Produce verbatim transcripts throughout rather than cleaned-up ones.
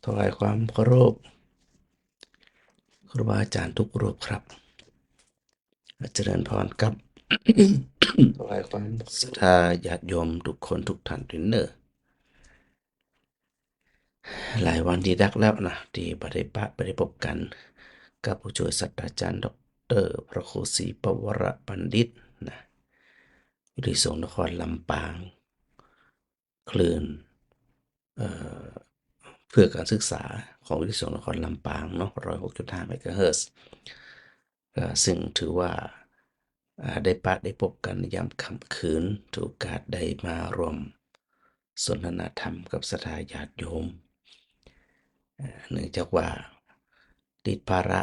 ถวายความเคารพครูบาอาจ๋ารย์ทุกรูปครับ เจริญพรครับ ถวายความศรัทธาญาติโยมทุกคนทุกท่านด้วยเน่อ หลายวันดีนักแล้วนะ ตี้บ่ได้ปะ บ่ได้ปบกั๋นกับผู้ช่วยศาสตราจ๋ารย์ด็อกเตอร์พระครูศรีปวรบัณฑิตนะ อยู่ตี้สงฆ์นครลำปาง คลื่น เอ่อ เพื่อการศึกษาของวิทยุสงฆ์นครลำปางเนาะ ร้อยหกจุดห้าเมกะเฮิรตซ์ ก็ซึ่งถือว่า อ่า ได้ปะได้ปบกั๋นยามค่ำคืน ถือโอกาสได้มาร่วมสนทนาธรรมกับศรัทธาญาติโยม เอ่อ เนื่องจากว่าติดภาระ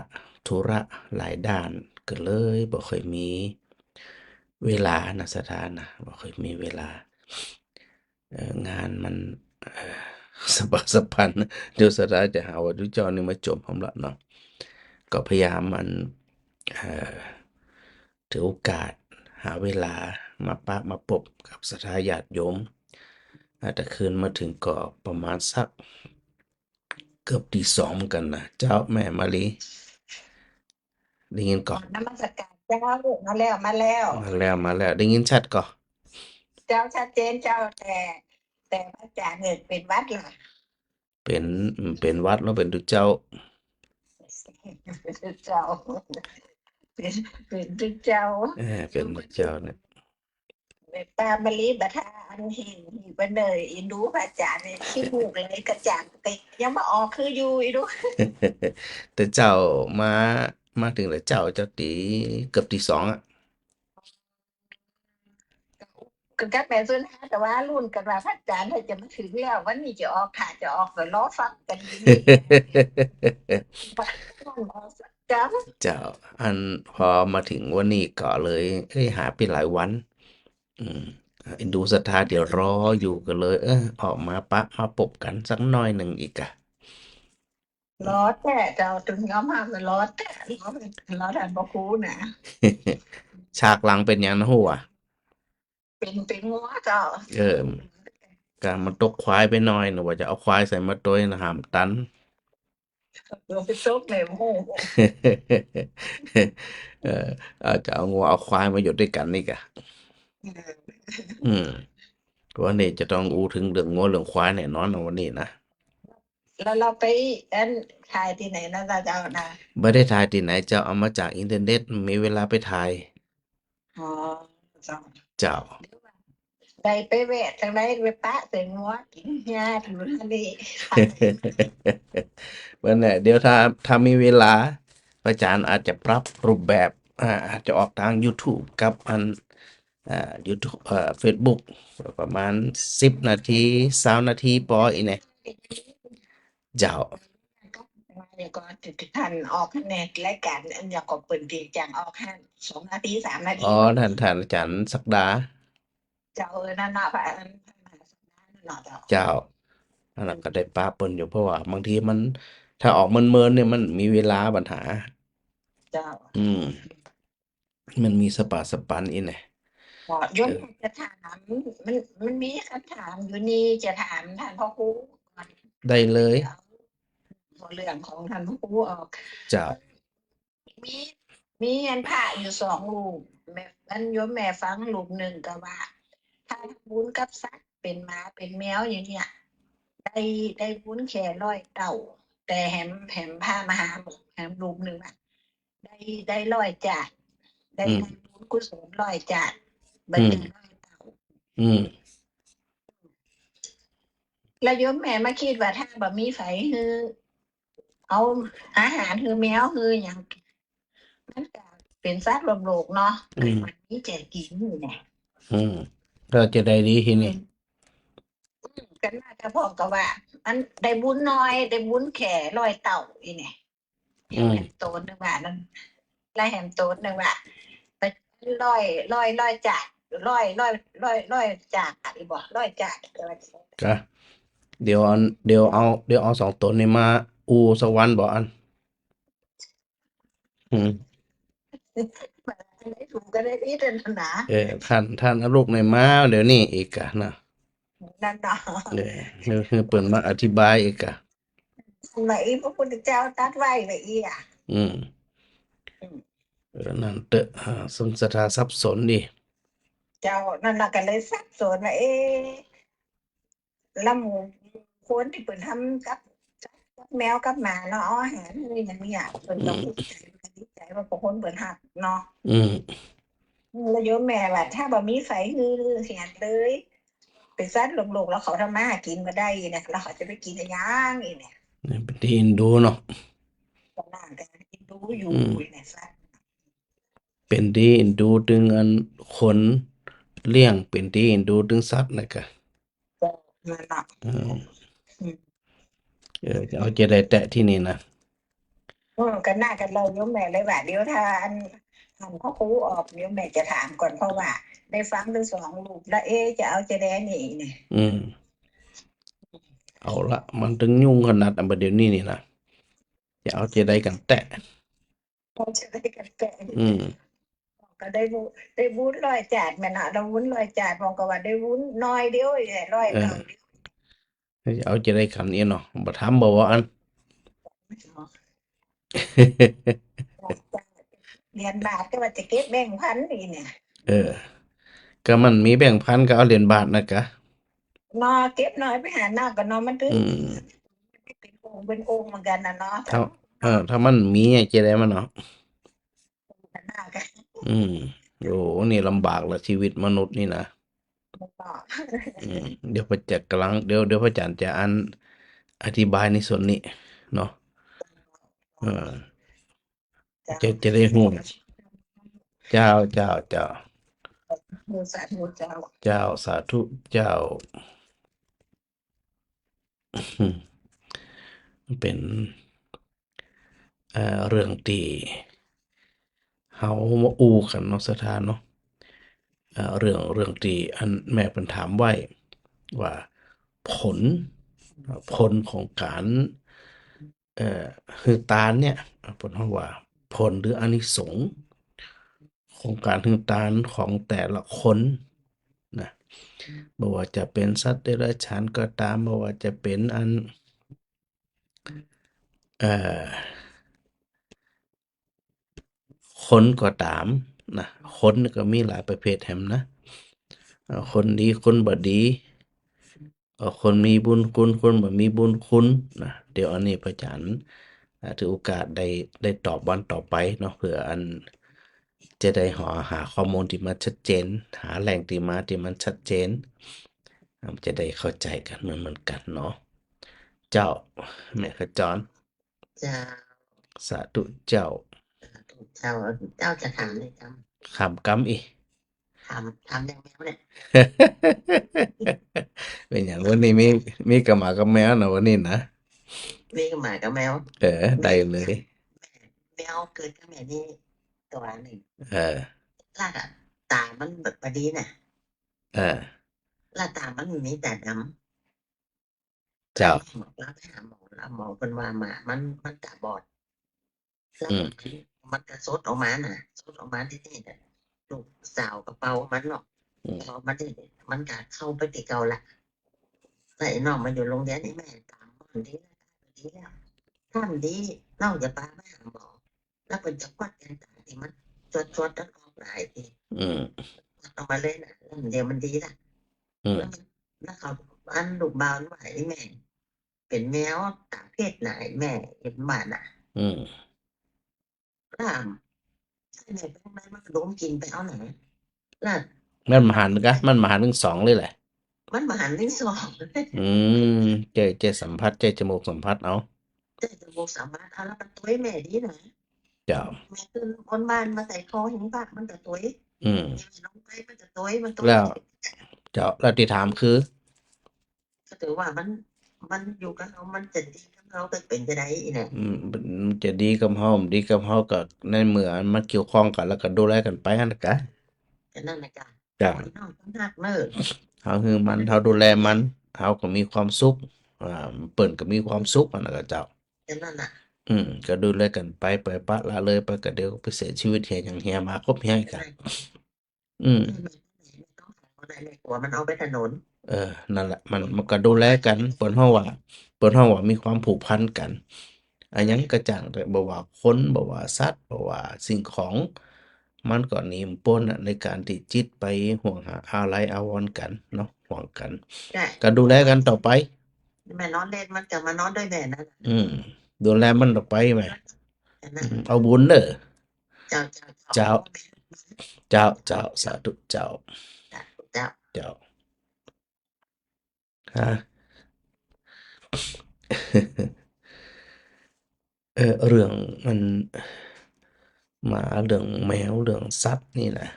ธุระหลายด้าน ก็เลยบ่ค่อยมีเวลานะศรัทธานะ บ่ค่อยมีเวลา เอ่อ งานมัน เอ่อ สะบักสะบัน เดี๋ยวศรัทธาจะหาว่าตุ๊เจ้านี่มาจ๋มผมละเนาะ ก็พยายามมัน เอ่อ ถือโอกาสหาเวลามาปะมาปบกับศรัทธาญาติโยม อ่า แต่คืนมาเถิงก็ประมาณสักเกือบตีสองเหมือนกั๋นนะ เจ้าแม่มาลี ได้ยินก่อ นมัสการเจ้า มาแล้ว มาแล้ว มาแล้ว มาแล้ว ได้ยินชัดก่อ เจ้า ชัดเจนเจ้า แต่ แต่พระอาจ๋ารย์เนี่ยเป๋นหวัดเหรอ เป๋น เป๋นหวัดแล้วเป๋นตุ๊เจ้า เป๋นตุ๊เจ้า เป๋น เป๋นตุ๊เจ้า เออ เป๋นตุ๊เจ้าเนี่ย แม่ป้ามาลีบ่ทาอันหิ้ว หิ้วไปเลย อินดูพระอาจ๋ารย์เนี่ย ขี้มูกเลยกระจ่าง แต่ยังบ่ออกคืออยู่ อินดู แต่เจ้ามา มาเถิงแล้วเจ้า เจ้าตี เกือบตีสองอะ ก็ ก็แม่สุนทร แต่ว่าลุ้นกั๋นว่าพระอาจ๋ารย์จะมาเถิงแล้ว วันนี้จะออก ถ้าจะออกก็รอฟังกั๋นอยู่นี่ เจ้า อันพอมาเถิงวันนี้ก็เลย เอ้ย หายไปหลายวัน อืม อินดูศรัทธาเดี๋ยวรออยู่ก็เลย เออ ออกมาปะมาปบกั๋นสักหน้อยนึ่งอีกอะ รอแต๊เจ้า ตึงยอมฮับว่ารอแต๊ รอ รอต้านพระครูนะ ฉากหลังเป๋นหยังนะฮู้อะ เป๋น เป๋นงัวเจ้า เออ ก็มันตกควายไปหน้อย นึกว่าจะเอาควายใส่มาตวยนะ หามตัน เดี๋ยวไปซกเลย โอ้โห เออ เอา จะเอางัวเอาควายมาอยู่ตวยกั๋นนี่กะ เออ อืม วันนี้จะต้องอู้เถิงเรื่องงัวเรื่องควายแน่นอนนะวันนี้นะ แล้วเฮาไป อัน ถ่ายตี้ไหนนะเจ้านะ บ่ได้ถ่ายตี้ไหนเจ้า เอามาจากอินเทอร์เน็ต มีเวลาไปถ่าย อ๋อ เจ้า เจ้า ได้ไปแวะตางใด ไปปะใส่งัวกิ๋นหญ้าอยู่หั้นนี่ วันนี้เดี๋ยวถ้า ถ้ามีเวลา พระอาจ๋ารย์อาจจะปรับรูปแบบ อ่า อาจจะออกตางยูทูบกับอัน อ่า ยูทูบ เอ่อ เฟซบุ๊ก ประมาณสิบนาที ซาวนาทีปออีเนี่ย เจ้า แล้วก็ท่านออกในรายการอันเดียวกับเปิ้นตี้จะออกหั้น สองนาที สามนาที อ๋อ ท่าน ท่านอาจ๋ารย์ศักดา เจ้า เออ นั่นน่ะ พระ พระมหาศักดานั่นน่ะเจ้า เจ้า อันนั้นก็ได้ปะเปิ้นอยู่ เพราะว่าบางทีมัน ถ้าออกเมินๆ เนี่ยมันมีเวลาปัญหา เจ้า อืม มันมีสะปัดสะปันอีเนี่ย ก็โยม เออ จะถาม มัน มันมีกำถามอยู่นี่ จะถามท่านพระครูก่อน ได้เลย เอาหัวเรื่องของท่านพระครูออก เจ้า มี มีอันพระอยู่สองรูป แม่ อันโยมแม่ฟังรูปนึ่งก็ว่า ถ้าทำบุญกับสัตว์เป๋นหมาเป๋นแมวอย่างเนี้ย ได้ ได้บุญแค่ร้อยเต้า แต่แหม แหมพระมหาบอกแหมรูปนึ่งอะ ได้ ได้ร้อยจาติ ได้ อืม ได้บุญกุศลร้อยจาติ บ่ อืม ใจ้ร้อยเต้า อืม แล้วโยมแม่มาคิดว่าถ้าบ่มีใผหื้อ เอาอาหารหื้อแมวหื้อหยัง มันก็เป๋นสัตว์ร่วมโลกเนาะ อืม มันมีแจกกิ๋นอยู่เนี่ย อืม ก็จะได้ดีทีนี้ อืม อืม ก็น่าจะพอกับว่า มันได้บุญน้อย ได้บุญแค่ร้อยเต้าอีเนี่ย อืม แหมโตนนึงว่านั่น แล้วแหมโตนนึงว่า ไปร้อย ร้อย ร้อยจาติ ร้อย ร้อย ร้อย ร้อยจาติ อีบ่ ร้อยจาติ ก็ เดี๋ยวอัน เดี๋ยวเอา เดี๋ยวเอาสองต๋นนี่มาอู้สักวันบ่อัน อืม อันไหนถูกก็ได้ผิดนั่นน่ะ เออ ท่าน ท่านเอาลูกไหนมาเดี๋ยวนี้อีกอะนะ นั่นน่ะ เออ คือ คือเปิ้นมาอธิบายอีกอะ มาอี้ พระพุทธเจ้าตรัสไว้ว่าอี้อะ อืม อืม เออ นั่นเต๊อะ อ่า ซึ่งศรัทธาสับสนดิ เจ้า นั่นน่ะก็เลยสับสนว่า เอ๊ะ แล้วหมู่คนตี้เปิ้นทำกับ กับแมวกับหมาเนาะ เอาอาหารนี่อย่างเนี้ย เปิ้นก็ อืม ภูมิใจ๋ ดีใจ๋ว่าพวกคนเปิ้นฮักเนาะ อืม แล้วโยมแม่ว่า ถ้าบ่มีใผหื้อเหียนเลย เป๋นสัตว์โลกๆ แล้วเขาทำมาหากิ๋นบ่ได้เนี่ย แล้วเขาจะไปกิ๋นอะหยังอี้เนี่ย เนี่ยเป๋นตี้เอ็นดูเนาะ ก็น่าจะเอ็นดูอยู่ อืม เนี่ยสัตว์ เป๋นตี้เอ็นดูตึงอันคนเลี้ยง เป๋นตี้เอ็นดูตึงสัตว์นะกะ ก็นั่นน่ะ อืม อืม เออ เอาจะได้แตะตี้นี่นะ อืม ก็น่ากันเลยโยมแม่เลยว่า เดี๋ยวถ้าอัน อันพระครูออก โยมแม่จะถามก่อน เพราะว่าได้ฟังตึงสองรูปแล้ว เอ๊ะ จะเอาจะได้นี่ นี่ อืม เอาละ มันตึงยุ่งขนาดอันบ่าเดี่ยวนี้นี่นะ จะเอาจะได้กั๋นแตะ เอาจะได้กั๋นแตะ อืม ก็ได้บุ ได้บุญร้อยจาติแม่นเนาะ ได้บุญร้อยจาติ บางก็ว่าได้บุญน้อยเดียวอี้แหละ ร้อยเก้า เออ เดียว เอาจะได้กั๋นอี้เนาะ บ่ทำบ่ว่าอัน เหรียญบาทก็ว่าจะเก็บแบงก์พันอี้เนี่ย เออ ก็มันมีแบงก์พันก็เอาเหรียญบาทนะกะ เนาะ เก็บน้อยไปหานักก็เนาะ มันตึง อืม เป๋นองค์ เป๋นองค์เหมือนกั๋นน่ะเนาะ ถ้า เออ ถ้ามันมีอะจะได้มันเนาะ อืม โอ้ นี่ลำบากละ ชีวิตมนุษย์นี่นะ อืม เดี๋ยวพระอาจารย์ก๋ำลัง เดี๋ยว เดี๋ยวพระอาจารย์จะอันอธิบายในส่วนนี้เนาะ เออ จะ จะได้ฮู้ เจ้า เจ้า เจ้า สาธุเจ้า เจ้า สาธุเจ้า เป๋น เอ่อ เรื่องตี้เฮามาอู้กั๋นเนาะ ศรัทธาเนาะ เอ่อ เรื่อง เรื่องตี้อันแม่เปิ้นถามไว้ว่า ผล ผลของก๋าน เอ่อ หื้อตานเนี่ย เปิ้นฮ้องว่าผลหรืออานิสงส์ของก๋านหื้อตานของแต่ละคนนะ บ่ว่าจะเป๋นสัตว์เดรัจฉานก็ต๋าม บ่ว่าจะเป๋นอัน เอ่อ คนก็ต๋ามนะ คนก็มีหลายประเภทแหมนะ เอ่อ คนดี คนบ่ดี เอ่อ คนมีบุญคุณ คนบ่มีบุญคุณนะ เดี๋ยวอันนี้พระอาจารย์ อ่า ถือโอกาสได้ ได้ตอบวันต่อไปเนาะ เปื้ออันจะได้หา หาข้อมูลตี้มันชัดเจน หาแหล่งตี้มาตี้มันชัดเจน อ่า จะได้เข้าใจ๋กั๋นเหมือน เหมือนกั๋นเนาะ เจ้า แม่ขจร เจ้า สาธุเจ้า สาธุเจ้า เจ้าจะถามอะไรกำ ถามกำอี้ ถาม ถามอย่างแมวเนี่ย เป๋นอย่างวันนี้มี มีกับหมากับแมวนะวันนี้นะ มีกับหมากับแมว เออ ได้เลย แมว แมวเกิดกับแม่นี่ตั๋วนึ่ง เออ แล้วก็ต๋ามันบ่ดีน่ะ เออ แล้วต๋ามันมีต๋าดำ เจ้า แล้วไปหาหมอ แล้วหมอเปิ้นว่าหมามัน มันต๋าบอด แล้ว อืม มันก็สดออกมาน่ะ สดออกมาตี้นี่น่ะ ลูกสาวก็เป่ามันเนาะ อืม เป่ามันตี้นี่ มันก็เข้าไปตี้เก่าละ แล้วไอ้น้องมาอยู่โฮงเฮียน ไอ้แม่ต๋ามมันดีแล้ว ดีแล้ว ถ้ามันดี น้องจะปาไปหาหมอ แล้วเปิ้นจะควักแก่นต๋าตี้มันจวดๆ ตัดออกหลายตี้ อืม ตัดออกมาเลยน่ะ แล้วเดี๋ยวมันดีละ อืม แล้วมัน แล้วเขา อันลูกบ่าวว่า ไอ้แม่ เป๋นแมวต๋าเพศไหนแม่เห็นว่าน่ะ อืม แล้วไอ้แม่เป๋นแมวมันก็ดมกลิ่นไปเอาไหน แล้ว มันบ่หันกะ มันบ่หันตึงสองเลยแหละ มันบ่หันตึงสอง อืม ใจ๊ ใจ๊สัมผัส ใจ๊จมูกสัมผัสเอา ใจ๊จมูกสัมผัสเอา แล้วมันตวยแม่ดีนะ เจ้า แม่ขึ้นบนบ้านมาใต้คอหิ้งพระมันก็ตวย อืม ลงไปมันก็ตวย มันตวย แล้ว เจ้า แล้วตี้ถามคือ ก็ถือว่ามัน มันอยู่กับเฮา มันจะดีกับเฮาก็เป๋นจะได้อีกน่ะ อืม มันจะดีกับเฮา บ่ดีกับเฮาก็ในเมื่อมันเกี่ยวข้องกั๋น แล้วก็ดูแลกั๋นไปหั้นน่ะกะ ก็นั่นน่ะกะ เจ้า พี่น้องต้องฮักเนาะ เฮาหื้อมัน เฮาดูแลมัน เฮาก็มีความสุข อ่า เปิ้นก็มีความสุข อันนั้นก็เจ้า ก็นั่นน่ะ อืม ก็ดูแลกั๋นไป ปล่อยปละละเลยไป ก็เดี๋ยวไปเสียชีวิตเหียหยังเหียหมาครบเหียกั๋น อืม แม่ต้องหาคนใดแม่กลัวมันเอาไปถนน เออ นั่นแหละ มัน มันก็ดูแลกั๋น เปิ้นฮ้องว่า ปิ้นฮ้องว่ามีความผูกพันกั๋น อะหยังก็จ้างเต๊อะ บ่ว่าคน บ่ว่าสัตว์ บ่ว่าสิ่งของ มันก็หนีบ่ป๊นน่ะ ในก๋านตี้จิตไปห่วงหาอาลัยอาวรณ์กั๋นเนาะ ห่วงกั๋น จ้ะ ก็ดูแลกั๋นต่อไป แม่นอนเล่น มันก็มานอนด้วยแม่นั่น อืม ดูแลมันต่อไปแม่ อันนั้น อืม เอาบุญเด้อ เจ้า เจ้า เจ้า เจ้า เจ้า สาธุเจ้า สาธุเจ้า เจ้า ฮะ เออ เรื่องมัน มาเรื่องแมว เรื่องสัตว์นี่นะ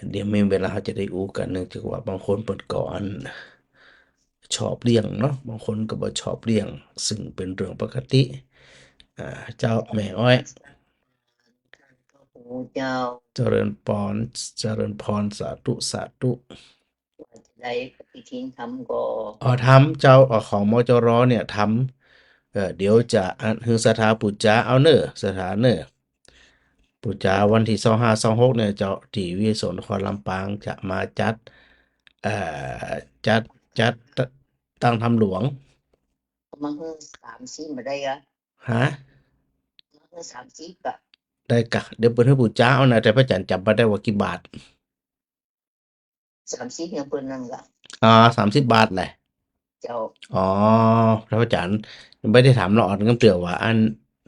เดี๋ยวมีเวลาเฮาจะได้อู้กั๋น เนื่องจากว่าบางคนเปิ้นก็อันชอบเลี้ยงเนาะ บางคนก็บ่ชอบเลี้ยง ซึ่งเป๋นเรื่องปกติ อ่า เจ้าแม่อ้อย เจ้า เจริญปอน เจริญพร สาธุ สาธุ ว่าจะได้ปฏิทินทำก่อ อ๋อ ทำเจ้า อ๋อ ของ มจร เนี่ย ทำ เอ่อ เดี๋ยวจะอันหื้อศรัทธาปู๋จาเอาเน่อ ศรัทธาเน่อ ปู๋จาวันตี้ซาวห้า ซาวหกเนี่ยเจ้า ตี้วิทยาเขตนครลำปางจะมาจัด เอ่อ จัด จัด ต- ตั้งธรรมหลวง มาหื้อสามสิบบ่ได้กะ ฮะ มาหื้อสามสิบกะ ได้กะ เดี๋ยวเปิ้นหื้อปู๋จาเอานะ แต่พระอาจารย์จ๋ำบ่ได้ว่ากี่บาท สามสิบยังเปิ้นนั่นกะ อ๋อ สามสิบบาทแหละ เจ้า อ๋อ พระอาจารย์ยังบ่ได้ถามละอ่อนกำเตื้อว่าอัน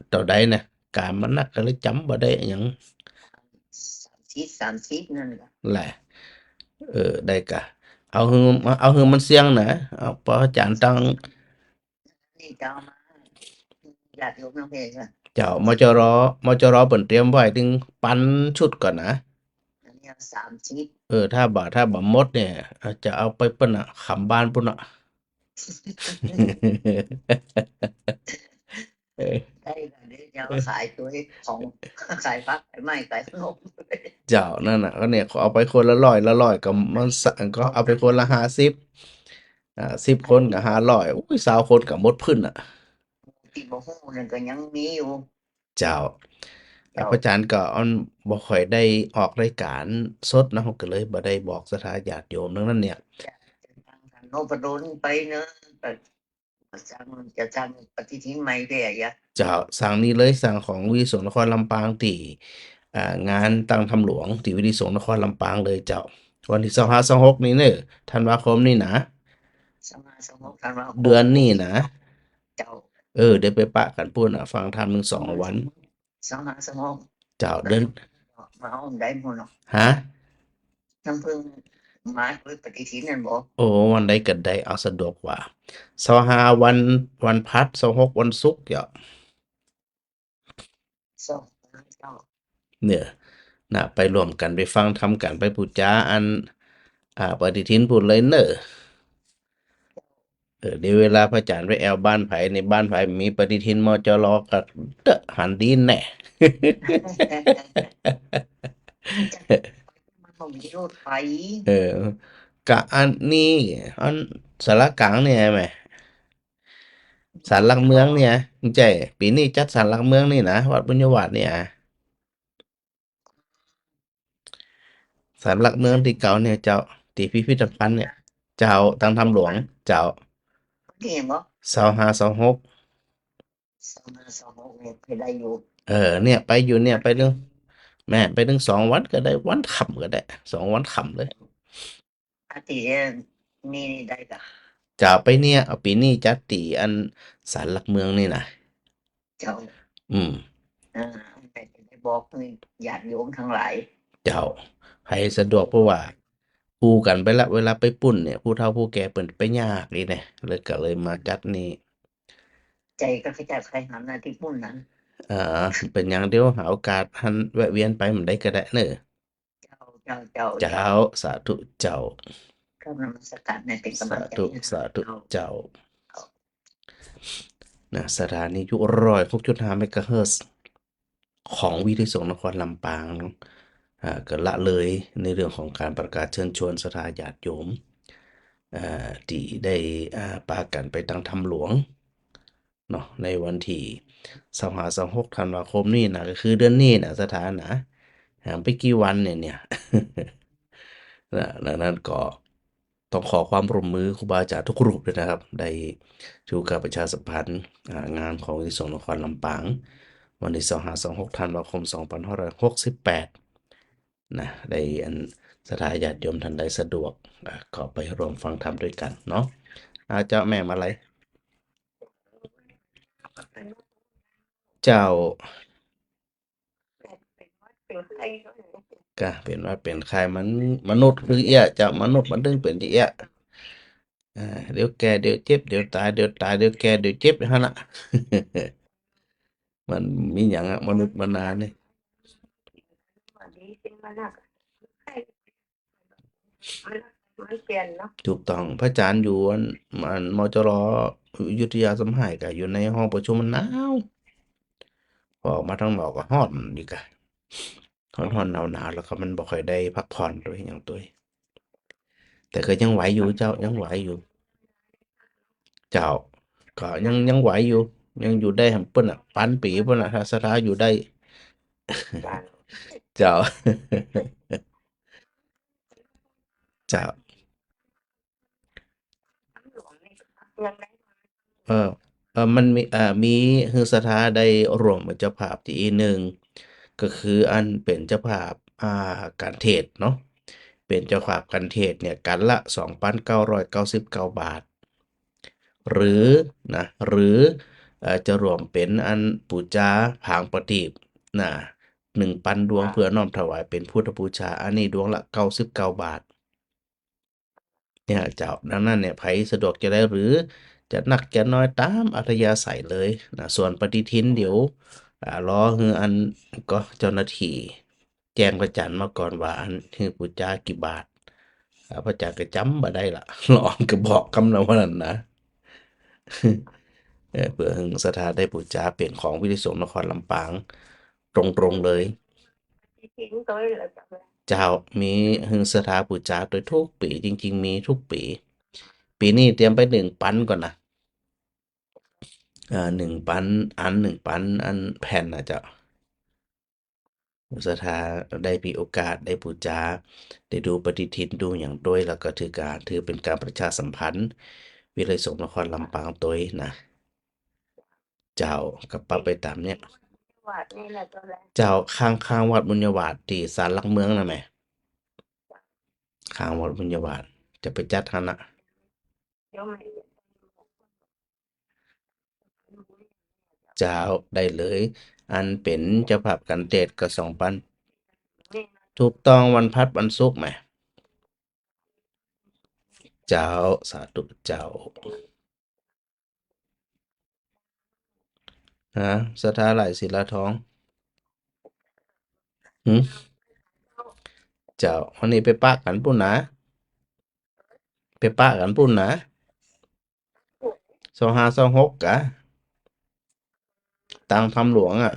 เต้าใดนะ ก๋านมันนักก็เลยจ๋ำบ่ได้หยัง สามสิบ สามสิบนั่นกะ แหละ เออ ได้กะ เอาหื้อ เอาหื้อมันเสี้ยงนะ เอาพระอาจารย์ตั้ง นี่เจ้ามา ญาติโยมน้องเพลงอะ เจ้า มจร มจร เปิ้นเตรียมไว้ตึงปันชุดก่อนนะ อันนี้เอาสามสิบ เออ ถ้าบ่า ถ้าบ่าหมดเนี่ย อาจจะเอาไปเปิ้นน่ะ ขำบ้านปุ้นน่ะ เออ ได้ค่ะ เดี๋ยวจะเอาขายตัวของ ขายผัก ขายไม้ ขายขนม เจ้า นั่นน่ะ ก็เนี่ย ขอเอาไปคนละร้อย ละร้อย ก็มันสะ ก็เอาไปคนละห้าสิบ อ่า สิบคนก็ห้าร้อย อุ้ย ซาวคนก็หมดพื้นน่ะ ตี้บ่ฮู้นั่นก็ยังมีอยู่ เจ้า เจ้า พระอาจารย์ก็อันบ่ค่อยได้ออกรายการสดเนาะ ก็เลยบ่ได้บอกศรัทธาญาติโยมเรื่องนั้นเนี่ย จะตั้งธรรมโนปดลไปเนอะ ก็จะสร้าง จะสร้างปฏิทินใหม่เด้อยะ เจ้า สั่งนี่เลย สั่งของวิทยาเขตนครลำปางตี้ อ่า งานตั้งธรรมหลวงตี้วิทยาเขตนครลำปางเลยเจ้า วันตี้ซาวห้า ซาวหกนี่เน่อ ธันวาคมนี่นะ ซาวห้า ซาวหก ธันวาคม เดือนนี้นะ เจ้า เออ เดี๋ยวไปปะกั๋นปุ้นน่ะ ฟังธรรมหนึ่งสองวัน ซาวห้า ซาวหก เจ้า เดือน มาเอาได้หมดเนาะ ฮะ น้ำผึ้งมาด้วยปฏิทินนั่นบ่ โอ้ วันใดก็ได้ เอาสะดวกกว่า ซาวห้า วัน วันพฤหัส ซาวหก วันศุกร์เจ้า ซาวห้า เจ้า เนี่ย น่ะ ไปร่วมกั๋น ไปฟังธรรมกั๋น ไปปู๋จาอัน อ่า ปฏิทินปุ้นเลยเน่อ เออ เดี๋ยวเวลาพระอาจารย์ไปแอ่วบ้านใผ ในบ้านใผมีปฏิทิน มจร ก็เต๊อะ หันดีแน่ มันบ่มีรถไป เออ กะอันนี้ อันศาลากลางเนี่ยแหม ศาลหลักเมืองเนี่ย ใจ้ ปี๋นี้จัดศาลหลักเมืองนี่นะ วัดบุญญวาสน์เนี่ย ศาลหลักเมืองตี้เก่าเนี่ยเจ้า ตี้พิพิธภัณฑ์เนี่ย เจ้า ตั้งธรรมหลวง เจ้า นี่บ่ ซาวห้า ซาวหก ซาวห้า ซาวหกเนี่ยไปได้อยู่ เออ เนี่ย ไปอยู่เนี่ย ไปตึง แม่ ไปตึงสองวันก็ได้ วันค่ำก็ได้ สองวันค่ำเลย อาทิตย์นี้ได้กะ เจ้า ไปเนี่ย เอาปี๋นี้จัดตี้อันศาลหลักเมืองนี่นะ เจ้า อืม อ่า แต่จะได้บอกญาติโยมตังหลาย เจ้า ใผสะดวก เพราะว่าอู้กั๋นไปละ เวลาไปปุ้นเนี่ย ผู้เฒ่าผู้แก่เปิ้นไปยากอี้แหน่ เลยก็เลยมาจัดนี่ ใจ้ ก็จะใค่หันหน้าตี้ปุ้นนั้น อ่า เป๋นหยัง เดี๋ยวหาโอกาสหันแวะเวียนไปหม่อนใดก็ได้เน่อ เจ้า เจ้า เจ้า เจ้า สาธุเจ้า กราบนมัสการนะ เป๋นก๋ำลังใจ๋ สาธุ สาธุเจ้า นะ สถานีวิทยุร้อยหกจุดห้าเมกะเฮิรตซ์ ของวิทยุเขตนครลำปาง อ่า ก็ละเลยในเรื่องของก๋านประกาศเชิญชวนศรัทธาญาติโยม อ่า ตี้ได้ อ่า ปากั๋นไปตั้งธรรมหลวง เนาะ ในวันตี้ซาวห้า ซาวหก ธันวาคมนี่นะ ก็คือเดือนนี้นะ ศรัทธานะ ห่างไปกี่วันเนี่ย เนี่ย นะ ดังนั้นก็ ต้องขอความร่วมมือครูบาอาจารย์ทุกรูปด้วยนะครับ ได้ถือโอกาสประชาสัมพันธ์ อ่า งานของวิทยาลัยสงฆ์นครลำปาง วันที่ซาวห้า ซาวหก ธันวาคม สองพันห้าร้อยหกสิบแปด นะ ได้อันศรัทธาญาติโยมท่านใดสะดวก อ่า ก็ไปร่วมฟังธรรมด้วยกันเนาะ อ่า เจ้าแม่มาลัย เจ้า ก็เป๋นหวัดเป๋นไข้ มันมนุษย์คือเอี้ย เจ้า มนุษย์มันตึงเป๋นจะเอี้ย อ่า เดี๋ยวแก่ เดี๋ยวเจ็บ เดี๋ยวต๋าย เดี๋ยวต๋าย เดี๋ยวแก่ เดี๋ยวเจ็บ หั้นน่ะ มันมีหยังอะ มนุษย์มนานี่ มันเปลี่ยนเนาะ ถูกต้อง พระอาจารย์อยู่อัน อัน มจร อยุธยาสมหาย ก็อยู่ในห้องประชุมมันหนาว พอออกมาตางนอกก็ฮ้อนดีกะ ฮ้อนๆ หนาวๆ แล้วก็มันบ่ค่อยได้พักผ่อนตวยหยังตวย แต่ก็ยังไหวอยู่เจ้า ยังไหวอยู่ เจ้า ก็ยัง ยังไหวอยู่ ยังอยู่ได้แหมเปิ้นน่ะ ปานปี๋เปิ้นน่ะ ถ้าศรัทธาอยู่ได้ เจ้า เจ้า เออ เออ มันมี เอ่อ มีหื้อศรัทธาได้ร่วมเป๋นเจ้าภาพตี้อี้นึ่ง ก็คืออันเป๋นเจ้าภาพ อ่า การเทศน์เนาะ เป๋นเจ้าภาพการเทศน์เนี่ย กั๋นละสองปันเก้าร้อยเก้าสิบเก้าบาท หรือนะ หรือ เอ่อ จะร่วมเป๋นอันปู๋จาผางประทีปนะ หนึ่งปันดวง เปื้อน้อมถวายเป๋นพุทธบูชา อันนี้ดวงละเก้าสิบเก้าบาท เนี่ยเจ้า ดังนั้นเนี่ย ใผสะดวกจะใดหรือจะนักจะน้อยต๋ามอัธยาศัยเลยนะ ส่วนปฏิทินเดี๋ยว อ่า รอหื้ออัน ก็เจ้าหน้าตี้แจ้งพระอาจารย์มาก่อนว่าอันหื้อปู๋จากี่บาท อ่า พระอาจารย์ก็จ๋ำบ่ได้ละ รออันก็บอกกำนะว่านั้นนะ เออ เปื้อหื้อศรัทธาได้ปู๋จาเป๋นของวิทยาลัยสงฆ์นครลำปางตรงๆ เลย เจ้า มีหื้อศรัทธาปู๋จาตวยทุกปี๋ จริงๆ มีทุกปี๋ ปี๋นี้เตรียมไปหนึ่งปันก่อนนะ อ่า หนึ่งปันอัน หนึ่งปันอันแผ่นนะเจ้า ศรัทธาได้มีโอกาสได้ปู๋จา ได้ดูปฏิทินดูหยังตวย แล้วก็ถือก๋าน ถือเป๋นก๋านประชาสัมพันธ์ วิทยาลัยสงฆ์นครลำปางตวยนะ เจ้า ก็ปรับไปต๋ามเนี่ย เจ้า ข้างๆ วัดบุญญาวาสน์ตี้ศาลหลักเมืองนะแม่ ข้างวัดบุญญาวาสน์ จะไปจัดหั้นนะ เจ้า ได้เลย อันเป๋นเจ้าภาพการเทศน์ก็สองปัน ถูกต้อง วันพฤหัส วันศุกร์แหม เจ้า สาธุเจ้า ฮะ ศรัทธาหลายศิลาทอง หืม เจ้า วันนี้ไปปะกั๋นปู้นนะ ไปปะกั๋นปู้นนะ ซาวห้า ซาวหก กะ ตางธรรมหลวงอะ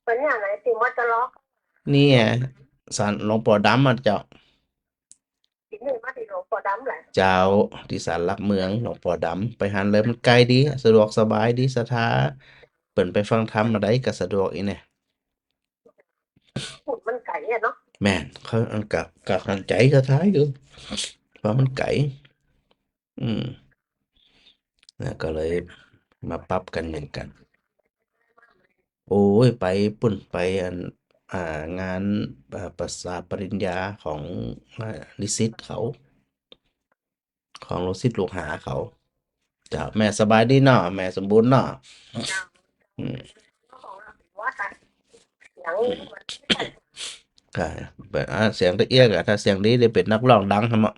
เปิ้นอย่างไหน ติ่งวัดจะล็อก นี่ไง ศาลหลวงป้อดำอะเจ้า ติ่งนี่มาติ่งหลวงป้อดำแหละ เจ้า ตี้ศาลหลักเมืองหลวงป้อดำ ไปหั้นเลย มันใก้ดี สะดวกสบายดี ศรัทธา เปิ้นไปฟังธรรมมาได้ก็สะดวกอีกเนี่ย มันใก้อะเนาะ แม่น เขา อันกะ กะหันใจ๋ศรัทธาอยู่ เพราะมันใก้ อืม นะ ก็เลยมาปรับกั๋นอย่างกั๋น โอ้ย ไปปู้น ไปอัน อ่า งาน อ่า ประสาทปริญญาของ อ่า นิสิตเขา ของลูกศิษย์ลูกหาเขา เจ้า แม่สบายดีเนาะ แม่สมบูรณ์เนาะ อืม ค่ะ เปิ้น อ่า เสียงตะเอี้ยกะ ถ้าเสียงดีได้เป๋นนักร้องดังหั้นเนาะ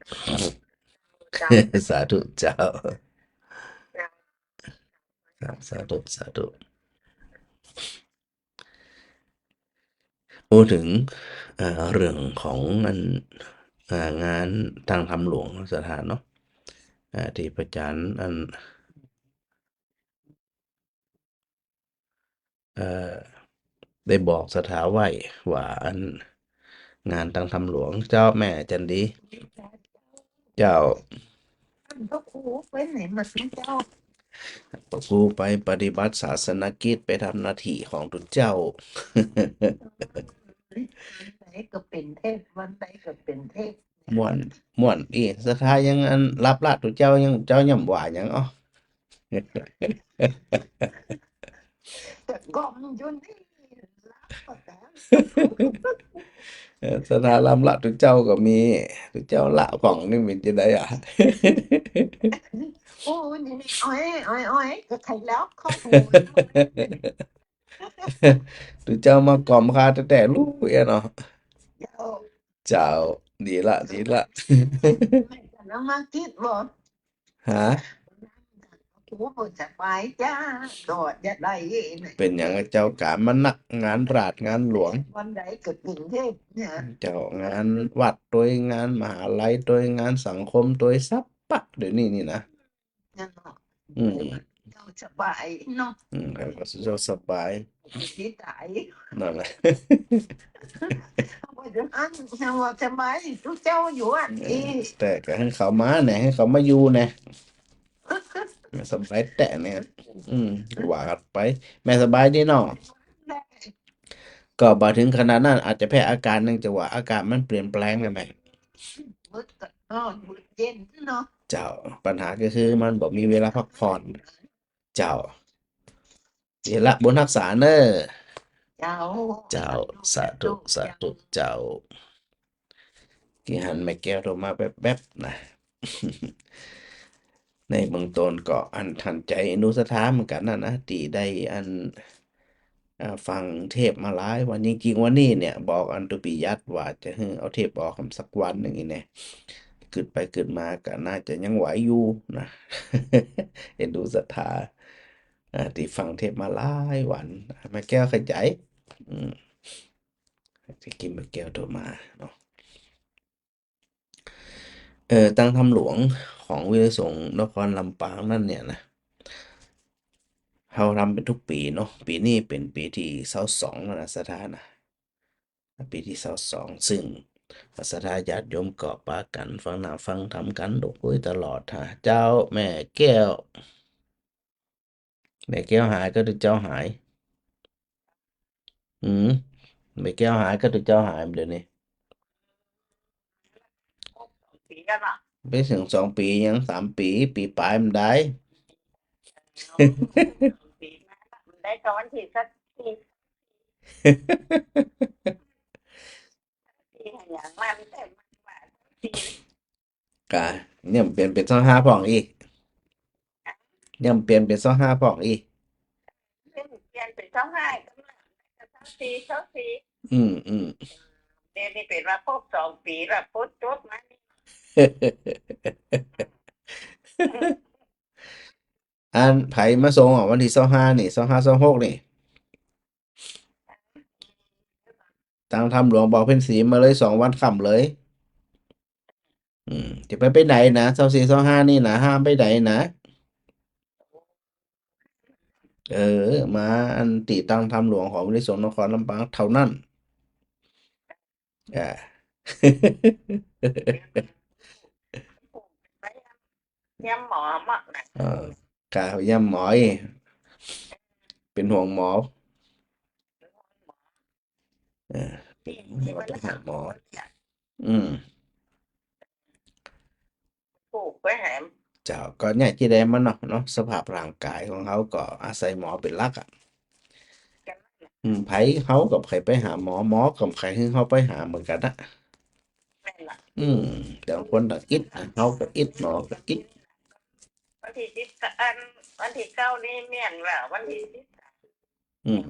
สาธุเจ้า ครับ สาธุ สาธุ อู้เถิง เอ่อ เรื่องของอัน เอ่อ งานตางธรรมหลวงศรัทธาเนาะ เอ่อ ตี้พระอาจารย์อัน เอ่อ ได้บอกศรัทธาไว้ว่าอัน งานตางธรรมหลวง เจ้าแม่จันดี เจ้า พระครูไปไหนมาสิเจ้า พระครูไปปฏิบัติศาสนกิจ ไปทำหน้าตี้ของตุ๊เจ้า วันใดก็เป๋นเทศน์ วันใดก็เป๋นเทศน์ ม่วน ม่วนอี้ ศรัทธายังอันหลับละ ตุ๊เจ้ายัง เจ้ายังบ่ว่าหยัง อ้อ แต่ก้มอยู่นี่ หลับก็แต่ เออ ศรัทธาลำละ ตุ๊เจ้าก็มี ตุ๊เจ้าละผ่องนี่มีจะได้อะ โอ้ นี่ นี่ อ้อย อ้อย อ้อย ก็ใครแล้วเข้าหู ตุ๊เจ้ามาก่อมข้าแต่แต่ลู่เอี้ยเนาะ เจ้า เจ้า ดีละ ดีละ แม่จะนำมาคิดบ่ ฮะ โอ้ บ่สบายจ้า ดอดจะได้เนี่ย เป๋นหยังอะเจ้า ก๋านมันนัก งานราชงานหลวง วันใดก็กรุงเทพฯเนี่ย เจ้า งานวัดตวย งานมหาลัยตวย งานสังคมตวย สัปปะ เดี๋ยวนี้นี่นะ นั่นเนาะ อืม เจ้าสบายเนาะ อืม ครับ เจ้าสบาย ที่ตาย นั่นแหละ ว่าจะอั้น ว่าสบาย ตุ๊เจ้าอยู่อัน เออ อี้ แต่ก็หื้อเขามาแหน่ หื้อเขามาอยู่แหน่ แม่สบายแต๊เนี่ย อืม ว่ากั๋นไป แม่สบายดีเนาะ ก็บ่เถิงขนาดนั้น อาจจะแพ้อากาศ เนื่องจากว่าอากาศมันเปลี่ยนแปลงแล้วแม่ มืดก็ร้อน มืดเย็นเนาะ เจ้า ปัญหาก็คือมันบ่มีเวลาพักผ่อน เจ้า เดี๋ยวละ บุญฮักษาเน่อ เจ้า เจ้า สาธุ สาธุ สาธุ เจ้า เจ้า กี้หันแม่แก้วโทรมาแป๊บๆ นะ ในเบื้องต้นก็อันตันใจ๋อนุศรัทธาเหมือนกั๋นนะ นะ ตี้ได้อัน อ่า ฟังเทศน์มาหลายวัน จริงๆ วันนี้เนี่ย บอกอันตุ๊ปิยัตรว่าจะหื้อเอาเทศน์ออกสักวันนึ่งอี้แหน่ กึ๊ดไปกึ๊ดมาก็น่าจะยังไหวอยู่นะ เอ็นดูศรัทธา อ่า ตี้ฟังเทศน์มาหลายวัน แม่แก้วเข้าใจ๋ อืม ตี้กี้แม่แก้วโทรมาเนาะ เอ่อ ตังธรรมหลวงของวิทยาลัยสงฆ์นครลำปางนั้นเนี่ยนะ เฮาทำเป๋นกู้ปี๋เนาะ ปี๋นี้เป๋นปี๋ตี้ซาวสองแล้วนะ ศรัทธานะ ปี๋ตี้ซาวสอง ซึ่งศรัทธาญาติโยมก็ปากั๋นฟังธรรม ฟังธรรมกั๋นโดยตลอดฮะ เจ้า แม่แก้ว แม่แก้วหายก็ตุ๊เจ้าหาย อืม แม่แก้วหายก็ตุ๊เจ้าหายเดี๋ยวนี้ ปี๋แล้วเนาะ ไปเถิงสองปี๋ ยังสามปี๋ ปี๋ป๋ายมันได้ ปี๋มาแล้ว มันได้ต๋อนตี้สักปี๋ ปี๋อย่างมัน แต่มันว่าปี๋ กะ เนี่ยเป๋น เป๋นซาวห้าพ่องอี้ เนี่ยเป๋น เป๋นซาวห้าพ่องอี้ เป๋น เป๋นเป๋นซาวห้า ก็มา ก็ซาวสี่ ซาวสี่ อืม อืม เดี๋ยวนี้เป๋นว่าครบสองปี๋แล้ว ครบจบมานี่ อันใผมาส่งอ่ะ วันตี้ซาวห้านี่ ซาวห้า ซาวหกนี่ ตังธรรมหลวงบ่าวเพ็ญศรีมาเลย สองวันค่ำเลย อืม จะไป ไปไหนนะ ซาวสี่ ซาวห้านี่นะ ห้ามไปไหนนะ เออ มาอันตี้ตังธรรมหลวงของวิทยาลัยสงฆ์นครลำปางเต้านั้น อ่า เยี่ยมหมอมากนะ เออ ค่ะ เยี่ยมหมออี้ เป๋นห่วงหมอ เออ เป๋นห่วงหมอ ไปหาหมอ อืม ปลูกไว้แหม เจ้า ก็เนี่ยตี้แดงมันเนาะ เนาะ สภาพร่างก๋ายของเฮาก็อาศัยหมอเป๋นหลักอะ อืม ใผเฮาก็ใผไปหาหมอ หมอก็ใผหื้อเฮาไปหาเหมือนกั๋นนะ แม่นล่ะ อืม ต่างคนต่างอิด เฮาก็อิด หมอก็อิด วันตี้สิบ อัน วันตี้เก้านี่แม่นว่า วันตี้สิบ อืม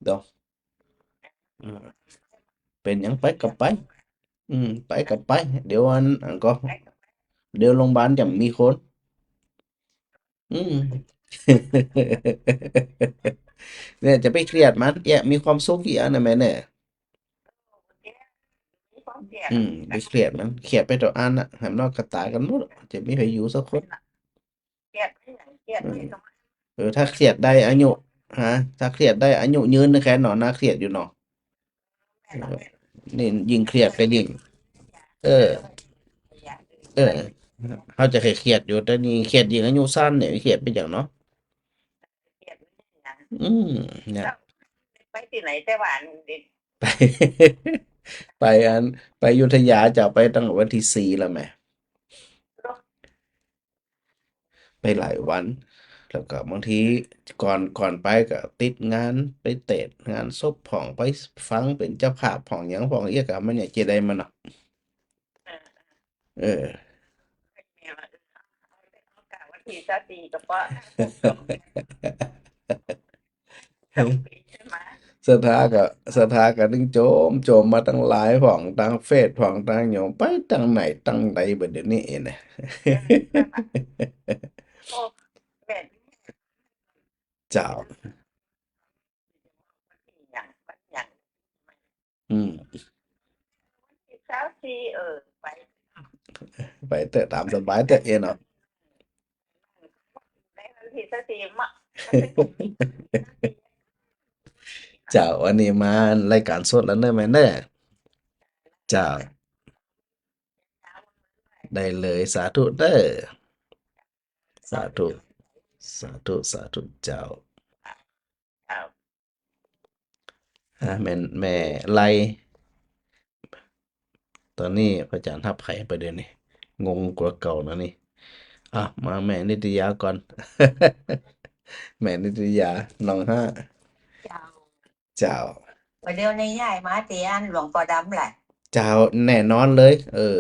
เดี๋ยว อืม เป๋นหยังไปก็ไป อืม ไปก็ไป เดี๋ยวอัน อันก็ เดี๋ยวโรงพยาบาลจะมีคน อืม เนี่ย จะไปเครียดมัน แกมีความสุขอี้อันนะแม่เนี่ย อืม ไปเครียดมัน เครียดไปเต้าอันน่ะ แหมเนาะ ก็ต๋ายกั๋นหมด จะมีใผอยู่สักคน เครียด เครียด อืม เออ ถ้าเครียดได้อายุ ฮะ ถ้าเครียดได้อายุยืนนี่แค่หนอ น่าเครียดอยู่เนาะ เออ นี่ยิ่งเครียดก็ยิ่ง เออ เออ เฮาจะเครียดอยู่ แต่นี่เครียดยิ่งอายุสั้นเนี่ย เครียดไปอย่างเนาะ อืม เนี่ย ไปตี้ไหนแต่ว่าอันนี้ ไป ไปอัน ไปอยุธยาจะไปตั้งวันตี้สี่แล้วแหม ไปหลายวัน แล้วก็บางทีก่อน ก่อนไปก็ติดงาน ไปเตศน์งานศพพ่อง ไปฟังเป๋นเจ้าภาพพ่อง หยังพ่อง เอี้ย ก็มันอยากจะได้มันเนาะ เออ วันตี้ซาวสี่ก็ปะ ศรัทธาก็ ศรัทธาก็นึ่งโจม โจมมาตังไลน์พ่อง ตังเฟซพ่อง ตังหยัง ไปตังไหนตังใดบ่าเดี๋ยวนี้เองนะ โอ้ แบบ เจ้า อืม ซาวสี่ เออ ไป ไปเต๊อะ ต๋ามสบายเต๊อะเองเนาะ ในวันตี้ซาวสี่ มา เจ้า วันนี้มารายก๋านสดแล้วเนอะแม่เนอะ เจ้า ได้เลย สาธุเด้อ สาธุ สาธุ สาธุ เจ้า อ่า แม่ แม่ไล ต๋อนนี้พระอาจ๋ารย์ฮับใผไปเดี๋ยวนี้ งงกว่าเก่านะนี่ อ่ะ มาแม่นิตยาก่อน แม่นิตยา หนองฮะ เจ้า เจ้า บ่าเดี๋ยวนี้ย้ายมาตี้อันหลวงปอดำแหละ เจ้า แน่นอนเลย เออ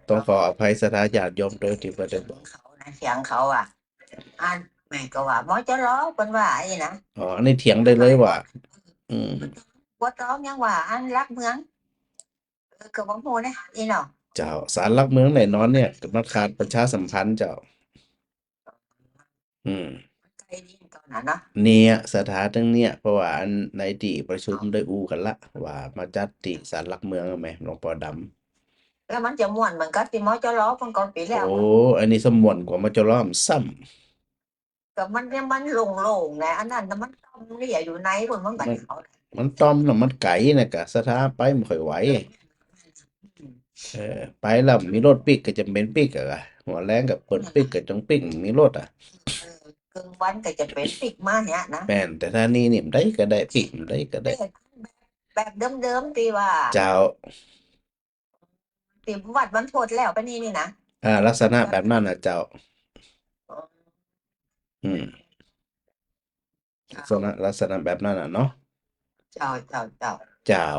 ต้องขออภัยศรัทธาญาติโยมด้วยตี้บ่ได้บอก เขานะ เสียงเขาอะ อันแม่ก็ว่า มจร เปิ้นว่าไอ้นะ อ๋อ อันนี้เถียงได้เลยว่า อืม บ่ต้องยังว่า อันหลักเมือง เออ ก็บ่ฮู้นะ อี้เนาะ เจ้า ศาลหลักเมืองแน่นอนเนี่ย มันขาดประชาสัมพันธ์เจ้า อืม ไกลดีต๋อนนั้นเนาะ เนี่ย ศรัทธาตึงเนี่ย เพราะว่าอันในตี้ประชุมได้อู้กั๋นละ ว่ามาจัดตี้ศาลหลักเมืองแหม หลวงปอดำ แล้วมันจะม่วนเหมือนกับตี้ มจร เปิ้นก่อนปี๋แล้ว โอ้ อันนี้ซ้ำม่วนกว่า มจร ซ้ำ ก็มันยัง มันโล่งๆ ไง อันนั้นน่ะมันต่อมเนี่ยอยู่ในพุ้น มันก็ มัน เขา มันต่อมน่ะ มันไก๋นะ ก็ศรัทธาไปบ่ค่อยไหว เออ ไปแล้วมีรถปิ๊กก็จ๋ำเป๋นปิ๊กอะ หัวแลงก็เปิ้นปิ๊กก็ต้องปิ๊ก มีรถอะ เออ กลางวันก็จ๋ำเป๋นปิ๊กมาเนี่ยนะ แม่น แต่ถ้านี่นี่ บ่ได้ก็ได้ ปิ๊กบ่ได้ก็ได้ แบบเดิมๆ ตี้ว่า เจ้า ตี้วัดบรรพตแล้วปะนี่นี่นะ อ่า ลักษณะแบบนั้นน่ะเจ้า อ๋อ อืม ลักษณะ ลักษณะแบบนั้นน่ะเนาะ เจ้า เจ้า เจ้า เจ้า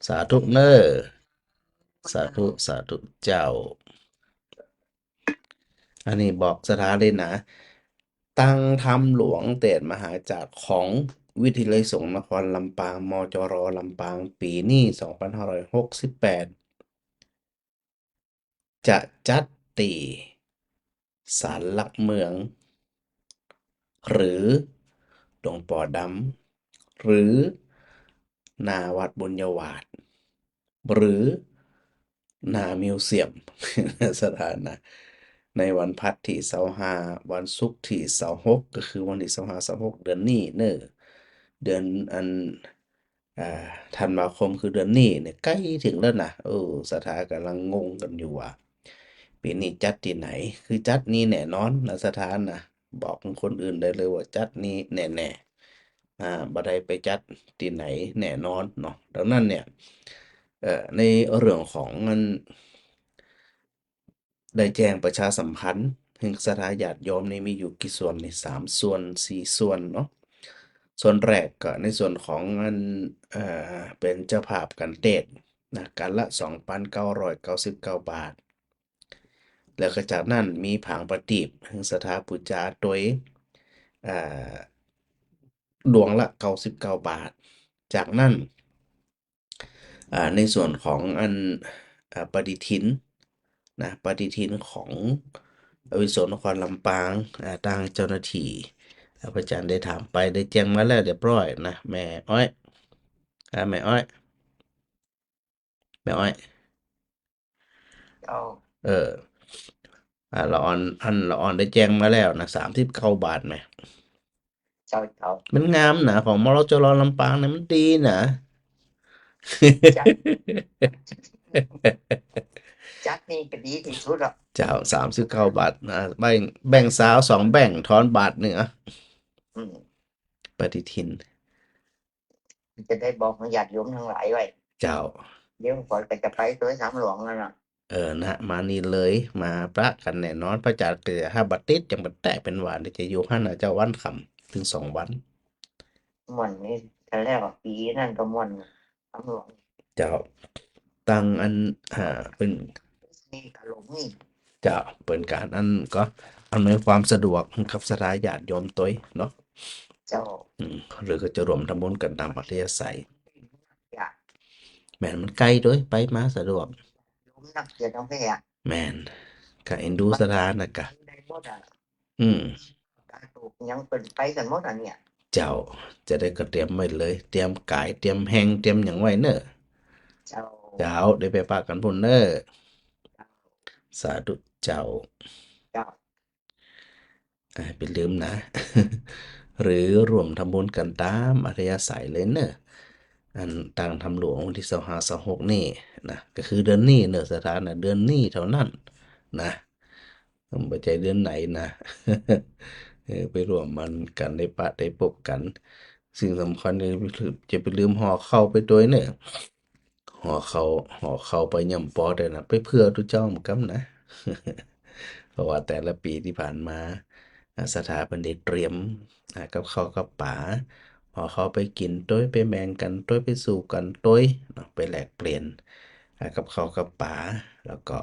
สาธุเน้อ สาธุ สาธุเจ้า อันนี้บอกศรัทธาเลยนะ ตังธรรมหลวงเตสน์มหาจากของวิทยาลัยสงฆ์นครลำปาง มจร ลำปาง ปี๋นี้ สองปันห้าร้อยหกสิบแปด จะจัดตี้ศาลหลักเมือง หรือหลวงปอดำ หรือหน้าวัดบุญญาวาส หรือหน้ามิวเซียม ศรัทธานะ ในวันพฤหัสตี้ซาวห้า วันศุกร์ตี้ซาวหก ก็คือวันตี้ซาวห้า ซาวหก เดือนนี้เน้อ เดือนอัน อ่า ธันวาคม คือเดือนนี้เนี่ย ใก้เถิงแล้วนะ เออ ศรัทธาก่ำลังงงกั๋นอยู่ว่า ปี๋นี้จัดตี้ไหน คือจัดนี้แน่นอนนะ ศรัทธานะ บอกคนอื่นได้เลยว่าจัดนี้แน่ๆ อ่า บ่ได้ไปจัดตี้ไหนแน่นอนเนาะ ดังนั้นเนี่ย เอ่อ ในเรื่องของอัน ได้แจ้งประชาสัมพันธ์หื้อศรัทธาญาติโยมนี่มีอยู่กี่ส่วนนี่ สามส่วน สี่ส่วนเนาะ ส่วนแรกก็ในส่วนของอัน เอ่อ เป๋นเจ้าภาพก๋านเตสน์นะ ก๋านละ สองปันเก้าร้อยเก้าสิบเก้าบาท แล้วก็จากนั้นมีผางประตีปหื้อศรัทธาปู๋จาตวย เอ่อ ดวงละ เก้าสิบเก้าบาท จากนั้น อ่า ในส่วนของอัน อ่า ปฏิทินนะ ปฏิทินของอาวุโสนครลำปาง อ่า ตางเจ้าหน้าตี้ อ่า พระอาจ๋ารย์ได้ถามไป ได้แจ้งมาแล้วเรียบร้อยนะ แม่อ้อย อ่า แม่อ้อย แม่อ้อย เจ้า เออ อ่า ละอ่อน อันละอ่อนได้แจ้งมาแล้วนะ สามสิบเก้าบาทแหม เจ้า เจ้า มันงามนะ ของ มจร ลำปางเนี่ยมันดีนะ จัด จัดนี่ก็ดีตี้สุดอะ เจ้า สามสิบเก้าบาทนะ แบ่ง แบ่งซาวสองแบ่ง ทอนบาทนึ่งอะ อืม ปฏิทิน จะได้บอกญาติโยมตังหลายไว้ เจ้า เดี๋ยวข้อยก็จะไปตวยสามหลวงนั่นน่ะ เออ นะ มานี่เลย มาปะกั๋นแน่นอน พระอาจารย์ก็จะหาบ่ติด จั่งบ่แตะเป๋นหวัด จะอยู่หั้นน่ะเจ้า วันค่ำ เถิงสองวัน ม่วนนี่ แต่แล้วปี๋นั้นก็ม่วน สามหลวง เจ้า ตังอัน อ่า เป๋น นี่ก็หลงนี่ เจ้า เป๋นก๋านอันก็อำนวยความสะดวกกับศรัทธาญาติโยมตวยเนาะ เจ้า อืม หรือก็จะร่วมทำบุญกั๋นต๋ามอัธยาศัย จ้ะ แม่น มันใก้ตวย ไปมาสะดวก โยมนักเกียรติเอาแท้อะ แม่น ก็เอ็นดูศรัทธานะกะ ได้หมดอะ อืม ก๋านปลูกหยังเปิ้นไปกั๋นหมดอะเนี่ย เจ้า จะได้ก็เตรียมไว้เลย เตรียมก๋าย เตรียมแฮง เตรียมหยังไว้เน่อ เจ้า เจ้า ได้ไปปะกั๋นปู้นเน่อ เจ้า สาธุเจ้า เจ้า อ่า บ่าลืมนะ หรือร่วมทำบุญกั๋นต๋ามอัธยาศัยเลยเน่อ อันตางธรรมหลวงวันตี้ซาวห้า ซาวหกนี่นะ ก็คือเดือนนี้เน่อศรัทธานะ เดือนนี้เต้านั้นนะ บ่ใจ้เดือนไหนนะ เออ ไปร่วมมันกั๋น ได้ปะได้ปบกั๋น สิ่งสำคัญจะไปลืม จะไปลืมห่อข้าวไปตวยเน่อ ห่อข้าว ห่อข้าวไปย่ำปอเต๊อะนะ ไปเผื่อตุ๊เจ้าเหมือนกั๋นนะ เพราะว่าแต่ละปี๋ตี้ผ่านมา อ่า ศรัทธาเปิ้นได้เตรียม อ่า กับข้าวกับป๋า ห่อข้าวไปกิ๋นตวย ไปแบ่งกั๋นตวย ไปสู่กั๋นตวยเนาะ ไปแลกเปลี่ยน อ่า กับข้าวกับป๋า แล้วก็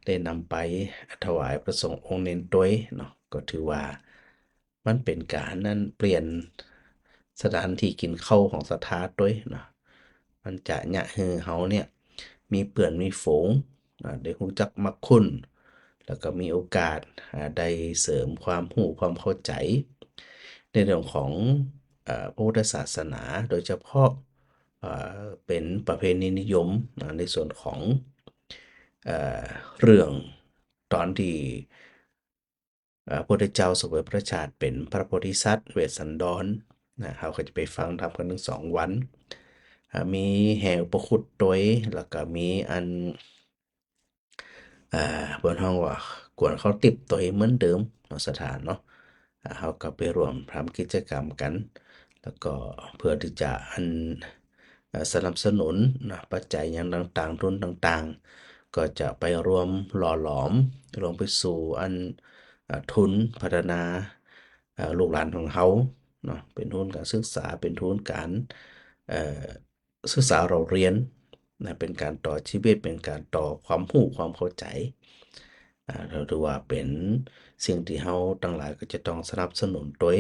ได้นำไปถวายพระสงฆ์องค์เณรตวยเนาะ ก็ถือว่า มันเป๋นก๋านนั้นเปลี่ยนสถานตี้กิ๋นข้าวของศรัทธาตวยเนาะ มันจะเยียะหื้อเฮาเนี่ย มีเปื้อนมีฝูง อ่า ได้ฮู้จักมักคุ้น แล้วก็มีโอกาส อ่า ได้เสริมความฮู้ความเข้าใจ๋ ในเรื่องของ เอ่อ พระพุทธศาสนา โดยเฉพาะ เอ่อ เป๋นประเพณีนิยม อ่า ในส่วนของ เอ่อ เรื่องต๋อนตี้ เอ่อ พระพุทธเจ้าเสวยพระชาติเป๋นพระโพธิสัตว์เวสสันดรนะ เฮาก็จะไปฟังธรรมกั๋นเถิงสองวัน อ่า มีแห่อุปคุตตวย แล้วก็มีอัน อ่า เปิ้นฮ้องว่ากวนข้าวติ๊บตวยเหมือนเดิมเนาะศรัทธาเนาะ อ่า เฮาก็ไปร่วมทำกิจกรรมกั๋น แล้วก็เพื่อตี้จะอัน เอ่อ สนับสนุนนะ ปัจจัยหยังต่างๆ ทุนต่างๆ ก็จะไปร่วมหล่อหลอม ลงไปสู่อัน เอ่อ ทุนพัฒนา เอ่อ ลูกหลานของเฮาเนาะ เป๋นทุนก๋านศึกษา เป๋นทุนก๋าน เอ่อ ศึกษาเล่าเรียนนะ เป๋นก๋านต่อจีวิต เป๋นก๋านต่อความฮู้ความเข้าใจ๋ อ่า เฮาถือว่าเป๋นสิ่งตี้เฮาตังหลายก็จะต้องสนับสนุนตวย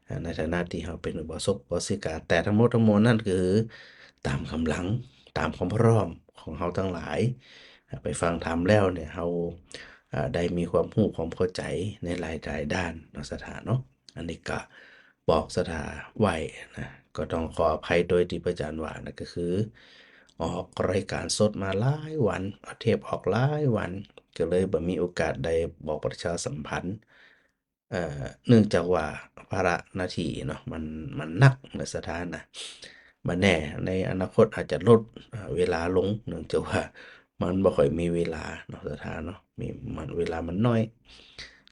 อ่า ในฐานะตี้เฮาเป๋นอุบาสกอุบาสิกา แต่ตังหมดตังมวลนั้นคือต๋ามก๋ำลัง ต๋ามความพร้อมของเฮาตังหลาย อ่า ไปฟังธรรมแล้วเนี่ย เฮา อ่า ได้มีความฮู้ความเข้าใจ๋ในหลายๆ ด้านเนาะศรัทธาเนาะ อันนี้ก็บอกศรัทธาไว้นะ ก็ต้องขออภัยตวยตี้พระอาจารย์ว่านะ ก็คือออกรายการสดมาหลายวัน เอาเทปออกหลายวัน ก็เลยบ่มีโอกาสได้บอกประชาสัมพันธ์ เอ่อ เนื่องจากว่าภาระหน้าตี้เนาะ มัน มันหนักนะศรัทธานะ บ่แน่ ในอนาคตอาจจะลด เอ่อ เวลาลง เนื่องจากว่ามันบ่ค่อยมีเวลาเนาะศรัทธาเนาะ มี มัน เวลามันน้อย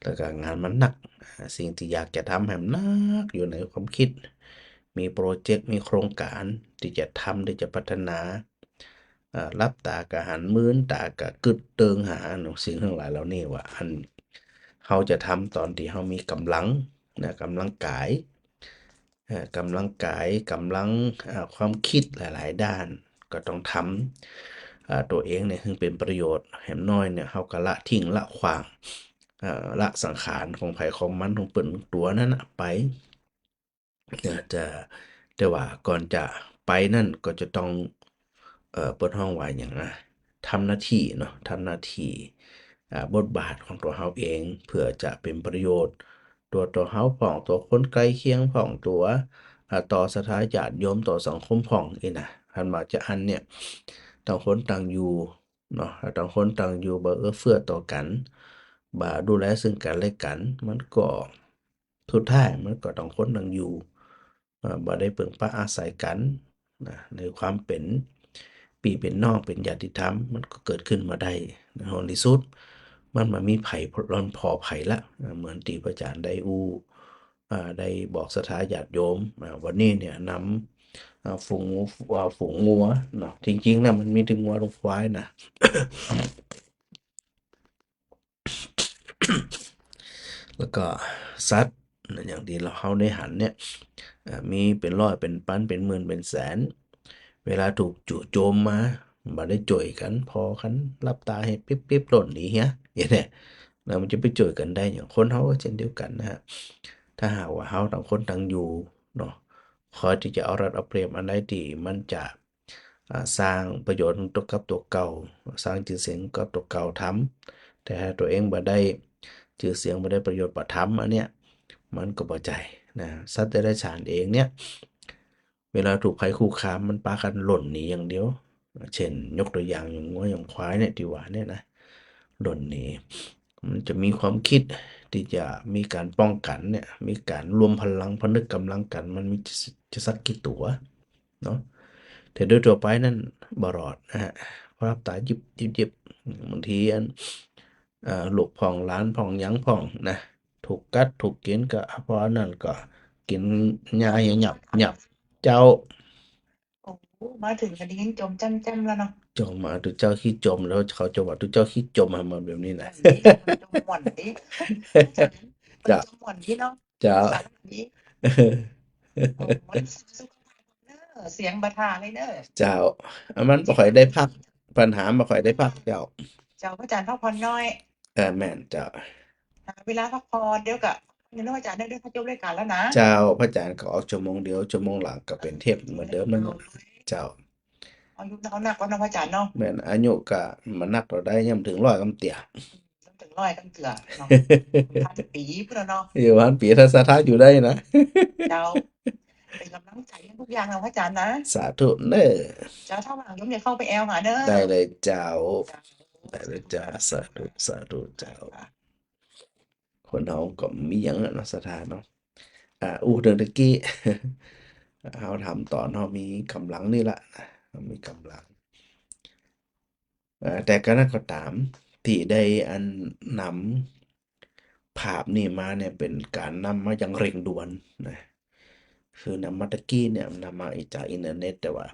แล้วก็งานมันหนัก อ่า สิ่งตี้อยากจะทำแหมหนักอยู่ในความคิด มีโปรเจกต์ มีโครงก๋านตี้จะทำ ตี้จะพัฒนา เอ่อ หลับต๋าก็หัน มืนต๋าก็กึ๊ดเติงหาเนาะ สิ่งตังหลายเหล่านี้ว่า อันเฮาจะทำต๋อนตี้เฮามีก๋ำลังนะ ก๋ำลังก๋าย เอ่อ ก๋ำลังก๋าย ก๋ำลัง เอ่อ ความคิดหลายๆ ด้าน ก็ต้องทำ เอ่อ ตั๋วเองเนี่ยหื้อเป๋นประโยชน์ แหมน้อยเนี่ย เฮาก็ละทิ้งละขว้าง เอ่อ ละสังขารของใผของมัน ของเปิ้นตั๋วนั้นน่ะไป เอ่อ จะ แต่ว่าก่อนจะไปนั้นก็จะต้อง เอ่อ เปิ้นฮ้องว่าหยังนะ ทำหน้าตี้เนาะ ทำหน้าตี้ อ่า บทบาทของตั๋วเฮาเอง เพื่อจะเป๋นประโยชน์ ตั๋ว ตั๋วเฮาพ่อง ตั๋วคนใก้เคียงพ่อง ตั๋ว อ่า ต่อศรัทธาญาติโยม ต่อสังคมพ่องอี้นะ หันว่าจะอั้นเนี่ย ต่างคนต่างอยู่เนาะ ต่างคนต่างอยู่ บ่เอื้อเฟื้อต่อกั๋น บ่ดูแลซึ่งกั๋นและกั๋น มันก็ สุดท้ายมันก็ต่างคนต่างอยู่ เอ่อ บ่ได้เปิ่งปะอาศัยกั๋นนะ ในความเป๋นปี้เป๋นน้อง เป๋นญาติธรรม มันก็เกิดขึ้นบ่ได้ ในห้องตี้สุด มันบ่มีใผร้อนผ่อใผละ เอ่อ เหมือนตี้พระอาจารย์ได้อู้ อ่า ได้บอกศรัทธาญาติโยม อ่า วันนี้เนี่ยน อ่า ฝูง อ่า ฝูงงัวเนาะ จริงๆ นะ มันมีตึงงัวตึงควายนะ แล้วก็สัตว์นะ อย่างตี้เฮาได้หันเนี่ย อ่า มีเป๋นร้อย เป๋นปัน เป๋นหมื่น เป๋นแสน เวลาถูกจู่โจมมา บ่ได้จ้วยกั๋น ผ่อกั๋น หลับต๋าเหียปิ๊บๆ ล่นหนีเหีย อย่างเนี่ย แล้วมันจะไปจ้วยกั๋นได้หยัง คนเฮาก็เช่นเดียวกั๋นนะฮะ ถ้าหากว่าเฮาต่างคนต่างอยู่เนาะ คอยตี้จะเอารัดเอาเปรียบอันใดตี้มันจะ อ่า สร้างประโยชน์กับตั๋วเก่า สร้างจื้อเสียงกับตั๋วเก่าทำ แต่ถ้าตั๋วเองบ่ได้จื้อเสียง บ่ได้ประโยชน์ บ่ทำ อันเนี้ย มันก็บ่ใจ้นะ สัตว์เดรัจฉานเองเนี่ย เวลาถูกภัยคุกคาม มันปากั๋นล่นหนีอย่างเดียว เช่น ยกตั๋วอย่างอย่างงัวอย่างควายเนี่ย ตี้ว่าเนี่ยนะ ล่นหนี มันจะมีความกึ๊ดตี้จะมีก๋านป้องกั๋นเนี่ย มีก๋านรวมพลังผนึกก๋ำลังกั๋น มันมีจะสักกี่ตั๋วเนาะ แต่โดยทั่วไปนั้นบ่รอดนะฮะ เพราะหลับต๋ายิบยิบยิบ บางทีอัน เอ่อ ลูกพ่องหลานพ่องหยังพ่องนะ ถูกกัดถูกกิ๋นก็ เพราะอันนั้นก็กิ๋นหญ้าหยับหยับ เจ้า โอ้ มาเถิงกั๋นได้ยินจ่มแจ้มๆ แล้วเนาะ จ่ม มาตุ๊เจ้าขี้จ่มแล้ว เขาจะว่าตุ๊เจ้าขี้จ่มอะ มาแบบนี้นะ จ่มม่วนดิ เจ้า จ่มม่วนดิเนาะ เจ้า สาธุดิ โอ้ สุขภาพเน้อ เสียงบ่ถ่าเลยเน้อ เจ้า อันมันบ่ค่อยได้พัก ปัญหาบ่ค่อยได้พัก เจ้า เจ้า พระอาจารย์พักผ่อนหน้อย เออ แม่นเจ้า หาเวลาพักผ่อน เดี๋ยวก็ เดี๋ยวนะพระอาจารย์ เดี๋ยว เดี๋ยวเขาจบรายการแล้วนะ เจ้า พระอาจารย์ก็ออกชั่วโมงเดียว ชั่วโมงหลังก็เป๋นเทปน์เหมือนเดิมนั่น เจ้า อายุเฮานักแล้วเนาะพระอาจารย์เนาะ แม่น อายุก็บ่นักเต้าใด ยังบ่เถิงร้อยกำเตื้อ ยังบ่เถิงร้อยกำเตื้อเนาะ พันปี๋พุ้นเนาะ อยู่พันปี๋ ถ้าศรัทธาอยู่ได้นะ เจ้า เป๋นก๋ำลังใจ๋ทุกอย่างนะพระอาจารย์นะ สาธุเน้อ เจ้า ถ้าว่างโยมจะเข้าไปแอวหาเน้อ ได้เลยเจ้า เจ้า ได้เลยเจ้า สาธุ สาธุเจ้า คนเฮาก็มีหยังอะเนาะ ศรัทธาเนาะ อ่า อู้ เถิงตะกี้ เฮาทำต๋อนเฮามีก๋ำลังนี่ละนะ เฮามีก๋ำลัง เอ่อ แต่กระนั้นก็ต๋าม ตี้ได้อันนำภาพนี่มาเนี่ย เป๋นก๋านนำมาอย่างเร่งด่วนนะ คือนำมาตะกี้เนี่ย นำมาจากอินเทอร์เน็ต แต่ว่า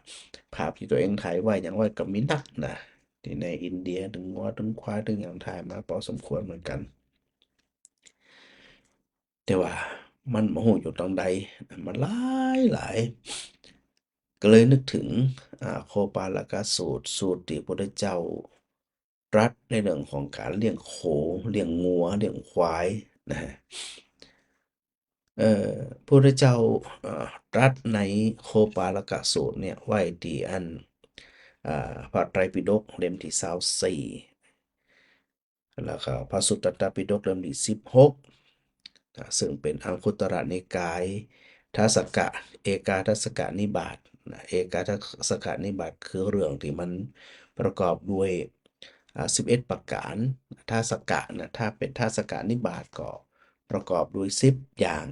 ภาพตี้ตั๋วเองถ่ายไว้หยังไว้ก็มีนักนะ ตี้ในอินเดีย ตึงงัว ตึงควาย ตึงหยังถ่ายมาปอสมควรเหมือนกั๋น แต่ว่ามันบ่ฮู้อยู่ตางใด มันหลายหลาย ก็เลยนึกเถิง อ่า โคปาละกะสูตร สูตรตี้พระพุทธเจ้าตรัสในเรื่องของก๋านเลี้ยงโค เลี้ยงงัว เลี้ยงควายนะฮะ เอ่อ พระพุทธเจ้า เอ่อ ตรัสในโคปาละกะสูตรเนี่ย ไว้ตี้อัน อ่า พระไตรปิฎกเล่มตี้ซาวสี่ แล้วก็พระสุตตันตปิฎกเล่มตี้สิบหก นะ ซึ่งเป๋นอังคุตตรนิกายทัสสกะ เอกาทัสสกนิบาตนะ เอกาทัสสกนิบาตคือเรื่องตี้มันประกอบด้วย อ่า สิบเอ็ดประก๋าน ทัสสกะนะ ถ้าเป๋นทัสสกนิบาตก็ประกอบด้วยสิบอย่าง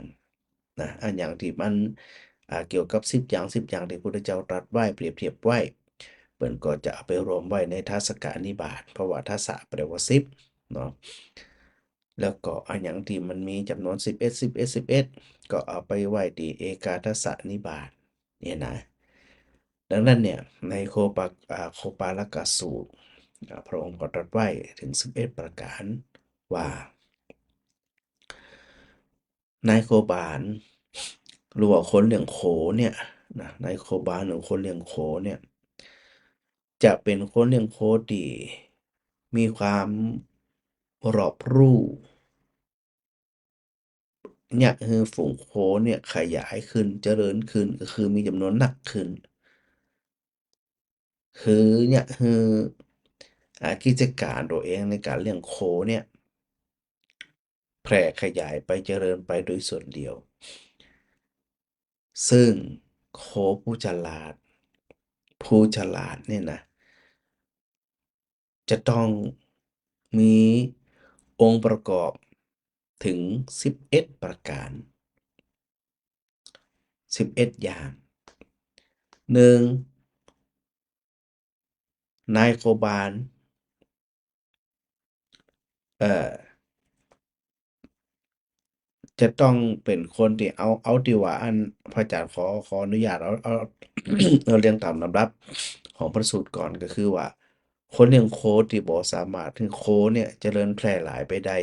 นะ อันหยังตี้มัน อ่า เกี่ยวกับสิบอย่าง สิบอย่างตี้พระพุทธเจ้าตรัสไว้ เปรียบเทียบไว้ เปิ้นก็จะเอาไปรวมไว้ในทัสสกนิบาต เพราะว่าทัสสะแปลว่าสิบเนาะ แล้วก็อันหยังตี้มันมีจ๋ำนวนสิบเอ็ด สิบเอ็ด สิบเอ็ด ก็เอาไปไว้ตี้เอกาทัสสนิบาตเนี่ยนะ ดังนั้นเนี่ย ในโคปะ อ่า โคปาละกะสูตร อ่า พระองค์ก็ตรัสไว้เถิงสิบเอ็ดประก๋านว่า นายโคบาล หรือว่าคนเลี้ยงโคเนี่ยนะ นายโคบาลหรือคนเลี้ยงโคเนี่ย จะเป๋นคนเลี้ยงโคตี้มีความรอบรู้ เยียะหื้อฝูงโคเนี่ยขยายขึ้น เจริญขึ้น ก็คือมีจ๋ำนวนนักขึ้น คือเยียะหื้อ อ่า กิจก๋านตั๋วเองในก๋านเลี้ยงโคเนี่ย แผ่ขยายไป เจริญไปโดยส่วนเดียว ซึ่งโคผู้ฉลาด ผู้ฉลาดเนี่ยนะ จะต้องมีองค์ประกอบเถิงสิบเอ็ดประก๋าน สิบเอ็ดอย่าง หนึ่ง นายโคบาล เอ่อ จะต้องเป๋นคนตี้เอา เอาตี้ว่าอัน พระอาจารย์ขอ ขออนุญาตเอา เอา เอาเรียงต๋ามลำดับของพระสูตรก่อน ก็คือว่า คนเลี้ยงโคตี้บ่สามารถหื้อโคเนี่ยเจริญแพร่หลายไปได้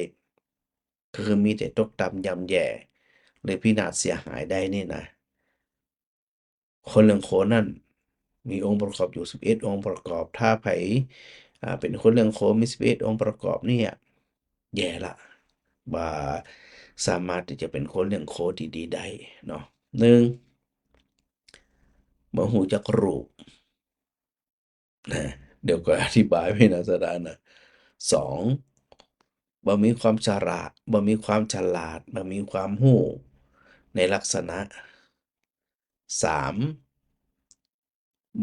ก็คือมีแต่ตกต่ำย่ำแย่ หรือพินาศเสียหายได้นี่นะ คนเลี้ยงโคนั้นมีองค์ประกอบอยู่สิบเอ็ดองค์ประกอบ ถ้าใผ อ่า เป๋นคนเลี้ยงโคมีสิบเอ็ดองค์ประกอบเนี่ย แย่ละ บ่สามารถตี้จะเป๋นคนเลี้ยงโคตี้ดีได้เนาะ นึ่ง บ่ฮู้จักรูป นะ เดี๋ยวก็อธิบายไว้นะ ศรัทธานะ สอง บ่มีความฉลาด บ่มีความฉลาด บ่มีความฮู้ในลักษณะ สาม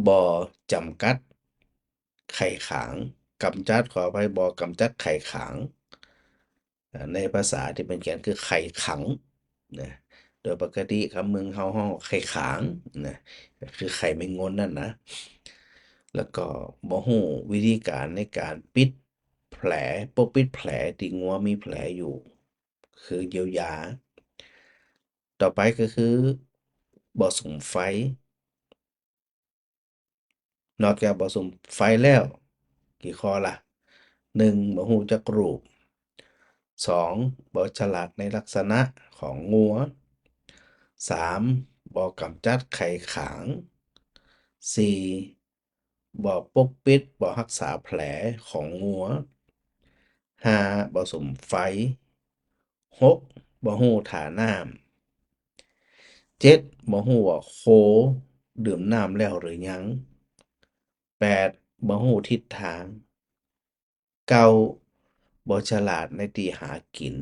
บ่จ๋ำกัดไข่ขาง ก๋ำจัด ขออภัย บ่ก๋ำจัดไข่ขาง อ่า ในภาษาตี้เปิ้นเขียนคือไข่ขังนะ โดยปกติกำเมืองเฮาฮ้องไข่ขางนะ ก็คือไข่แมงงนนั่นนะ แล้วก็บ่ฮู้วิธีก๋านในก๋านปิดแผล ปกปิดแผลตี้งัวมีแผลอยู่ คือเยียวยา ต่อไปก็คือบ่สุมไฟ นอกจากบ่สุมไฟแล้ว กี่ข้อล่ะ นึ่ง บ่ฮู้จักรูป สอง บ่ฉลาดในลักษณะของงัว สาม บ่ก๋ำจัดไข่ขาง สี่ บ่ปกปิด บ่ฮักษาแผลของงัว ห้า บ่สุมไฟ หก บ่ฮู้ถ่าน้ำ เจ็ด บ่ฮู้ว่าโคดื่มน้ำแล้วหรือยัง แปด บ่ฮู้ทิศทาง เก้า บ่ฉลาดในตี้หากิ๋น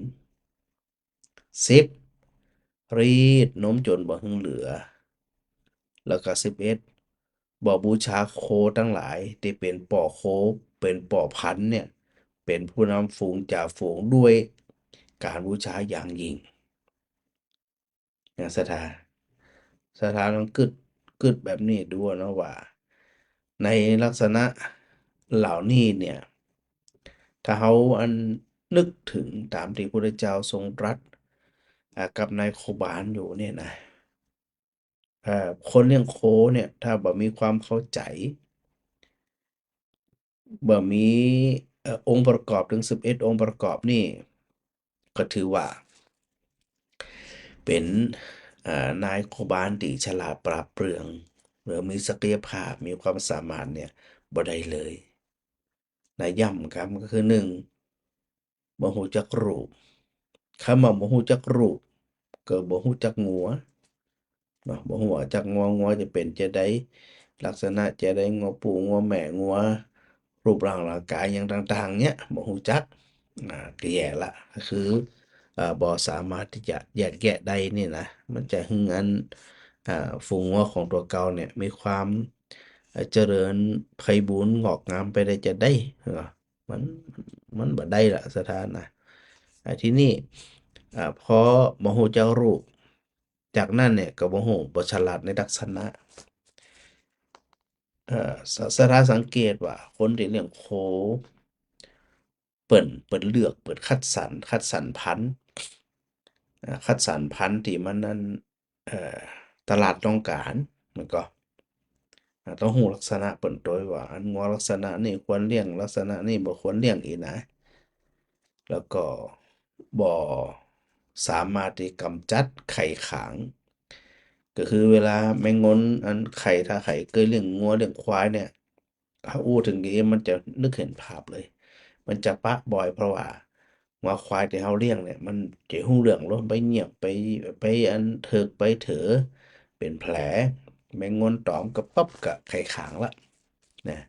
สิบ รีดนมจ๋นบ่หื้อเหลือ แล้วก็ สิบเอ็ด บ่บูชาโคตังหลายตี้เป๋นป้อโค เป๋นป้อพันธุ์เนี่ย เป๋นผู้นำฝูงจ่าฝูงด้วยก๋านบูชาอย่างยิ่ง นะ ศรัทธา ศรัทธาลองกึ๊ด กึ๊ดแบบนี้ดูเนาะว่า ในลักษณะเหล่านี้เนี่ย ถ้าเฮาอันนึกเถิงต๋ามตี้พระพุทธเจ้าทรงตรัส อ่า กับนายโคบาลอยู่เนี่ยนะ เอ่อ คนเลี้ยงโคเนี่ย ถ้าบ่มีความเข้าใจ๋ บ่มี เอ่อ องค์ประกอบเถิงสิบเอ็ดองค์ประกอบนี่ ก็ถือว่าเป๋น เอ่อ นายโคบาลตี้ฉลาดปราดเปรื่อง หรือมีศักยภาพ มีความสามารถเนี่ย บ่ได้เลย นะ ย้ำกำก็คือ นึ่ง บ่ฮู้จักรูป กำว่าบ่ฮู้จักรูป ก็บ่ฮู้จักงัว เนาะ บ่ฮู้จักงัว งัวจะเป๋นจาใด ลักษณะจาใด งัวผู้ งัวแม่ งัว รูปร่างร่างก๋ายหยังต่างๆ เนี่ย บ่ฮู้จัก อ่า ก็แย่ละ ก็คือ อ่า บ่สามารถตี้จะแยกแยะได้นี่นะ มันจะหื้ออัน อ่า ฝูงงัวของตั๋วเก่าเนี่ย มีความ เอ่อ เจริญไพบูลย์งอกงามไปได้จาใด เนาะ มัน มันบ่ได้ละ ศรัทธานะ อ่า ทีนี้ อ่า พอบ่ฮู้จักรูป จากนั้นเนี่ยก็บ่ฮู้ บ่ฉลาดในลักษณะ เอ่อ ศ- ศรัทธาสังเกตว่าคนตี้เลี้ยงโค เปิ้น เปิ้นเลือก เปิ้นคัดสรร คัดสรรพันธุ์ อ่า คัดสรรพันธุ์ตี้มันนั้น เอ่อ ตลาดต้องก๋าน มันก็ อ่า ต้องฮู้ลักษณะเปิ้นตวยว่า อันงัวลักษณะนี้ควรเลี้ยง ลักษณะนี้บ่ควรเลี้ยงอี้นะ แล้วก็บ่สามารถตี้ก๋ำจัดไข่ขาง ก็คือเวลาแมงงนอันไข่ ถ้าใผเกยเลี้ยงงัวเลี้ยงควายเนี่ย เฮาอู้เถิงอย่างอี้มันจะนึกหันภาพเลย มันจะปะบ่อย เพราะว่างัวควายตี้เฮาเลี้ยงเนี่ย มันจะฮู้เรื่องลม ไปเหยียบ ไป ไปอันเถิก ไปเถอ เป๋นแผล แมงงนตอมก็ปั๊บก็ไข่ขางละ นะ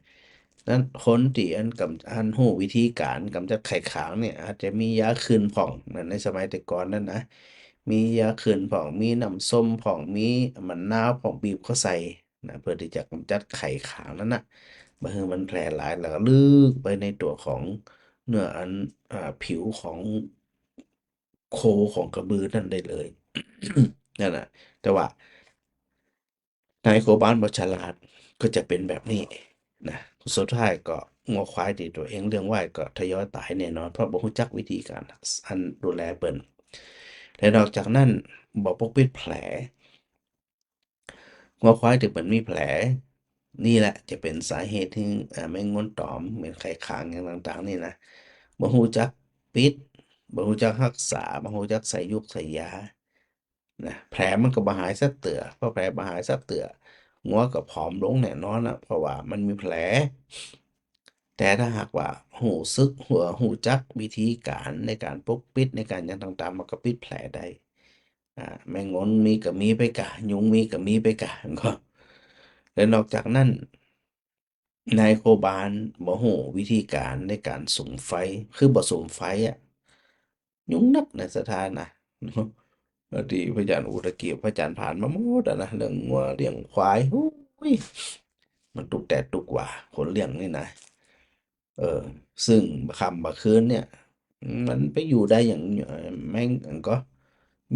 นั้นคนตี้อันก๋ำ- อันฮู้วิธีก๋านก๋ำจัดไข่ขางเนี่ย อาจจะมียาขื่นพ่องนะ ในสมัยแต่ก่อนนั้นนะ มียาขื่นพ่อง มีน้ำส้มพ่อง มีมะนาวพ่อง บีบเข้าใส่นะ เปื้อตี้จะก๋ำจัดไข่ขางนั้นนะ บ่หื้อมันแพร่หลาย แล้วก็ลึกไปในตั๋วของเนื้ออัน อ่า ผิวของโคของกระบือนั้นได้เลย นั่นน่ะ แต่ว่า นายโคบาลบ่ฉลาดก็จะเป๋นแบบนี้นะ สุดท้ายก็งัวควายตี้ตั๋วเองเลี้ยงไว้ก็ทยอยต๋ายแน่นอน เพราะบ่ฮู้จักวิธีก๋านอันดูแลเปิ้น แต่นอกจากนั้น บ่ปกปิดแผล งัวควายตี้มันมีแผล นี่แหละจะเป๋นสาเหตุตี้ เอ่อ แมงงนต๋อม เหม็นไข่ขางอย่างต่างๆ นี่นะ บ่ฮู้จักปิด บ่ฮู้จักฮักษา บ่ฮู้จักใส่ยูกใส่ยา นะ แผลมันก็บ่หายสักเตื้อ พอแผลบ่หายสักเตื้อ งัวก็ผอมลงแน่นอนนะ เพราะว่ามันมีแผล แต่ถ้าหากว่าฮู้สึก ฮู้ ฮู้จักวิธีก๋านในก๋านปกปิด ในก๋านอย่างต่างๆ มันก็ปิดแผลได้ อ่า แมงงนมีก็มีไปก่า ยุงมีก็มีไปก่า ก็ และนอกจากนั้น นายโคบาลบ่ฮู้วิธีก๋านในก๋านสุมไฟ คือบ่สุมไฟอะ ยุงนักในสถานะ เนาะ ตี้พระอาจารย์อุตกิ พระอาจารย์ผ่านมาหมดอะนะ เรื่องงัวเรื่องควาย โอ้ย มันตุ๊กแต๊ตุ๊กหว่า คนเลี้ยงนี่นะ เออ ซึ่งบ่าค่ำบ่าคืนเนี่ย มันไปอยู่ได้อย่าง เอ่อ แมง อันก็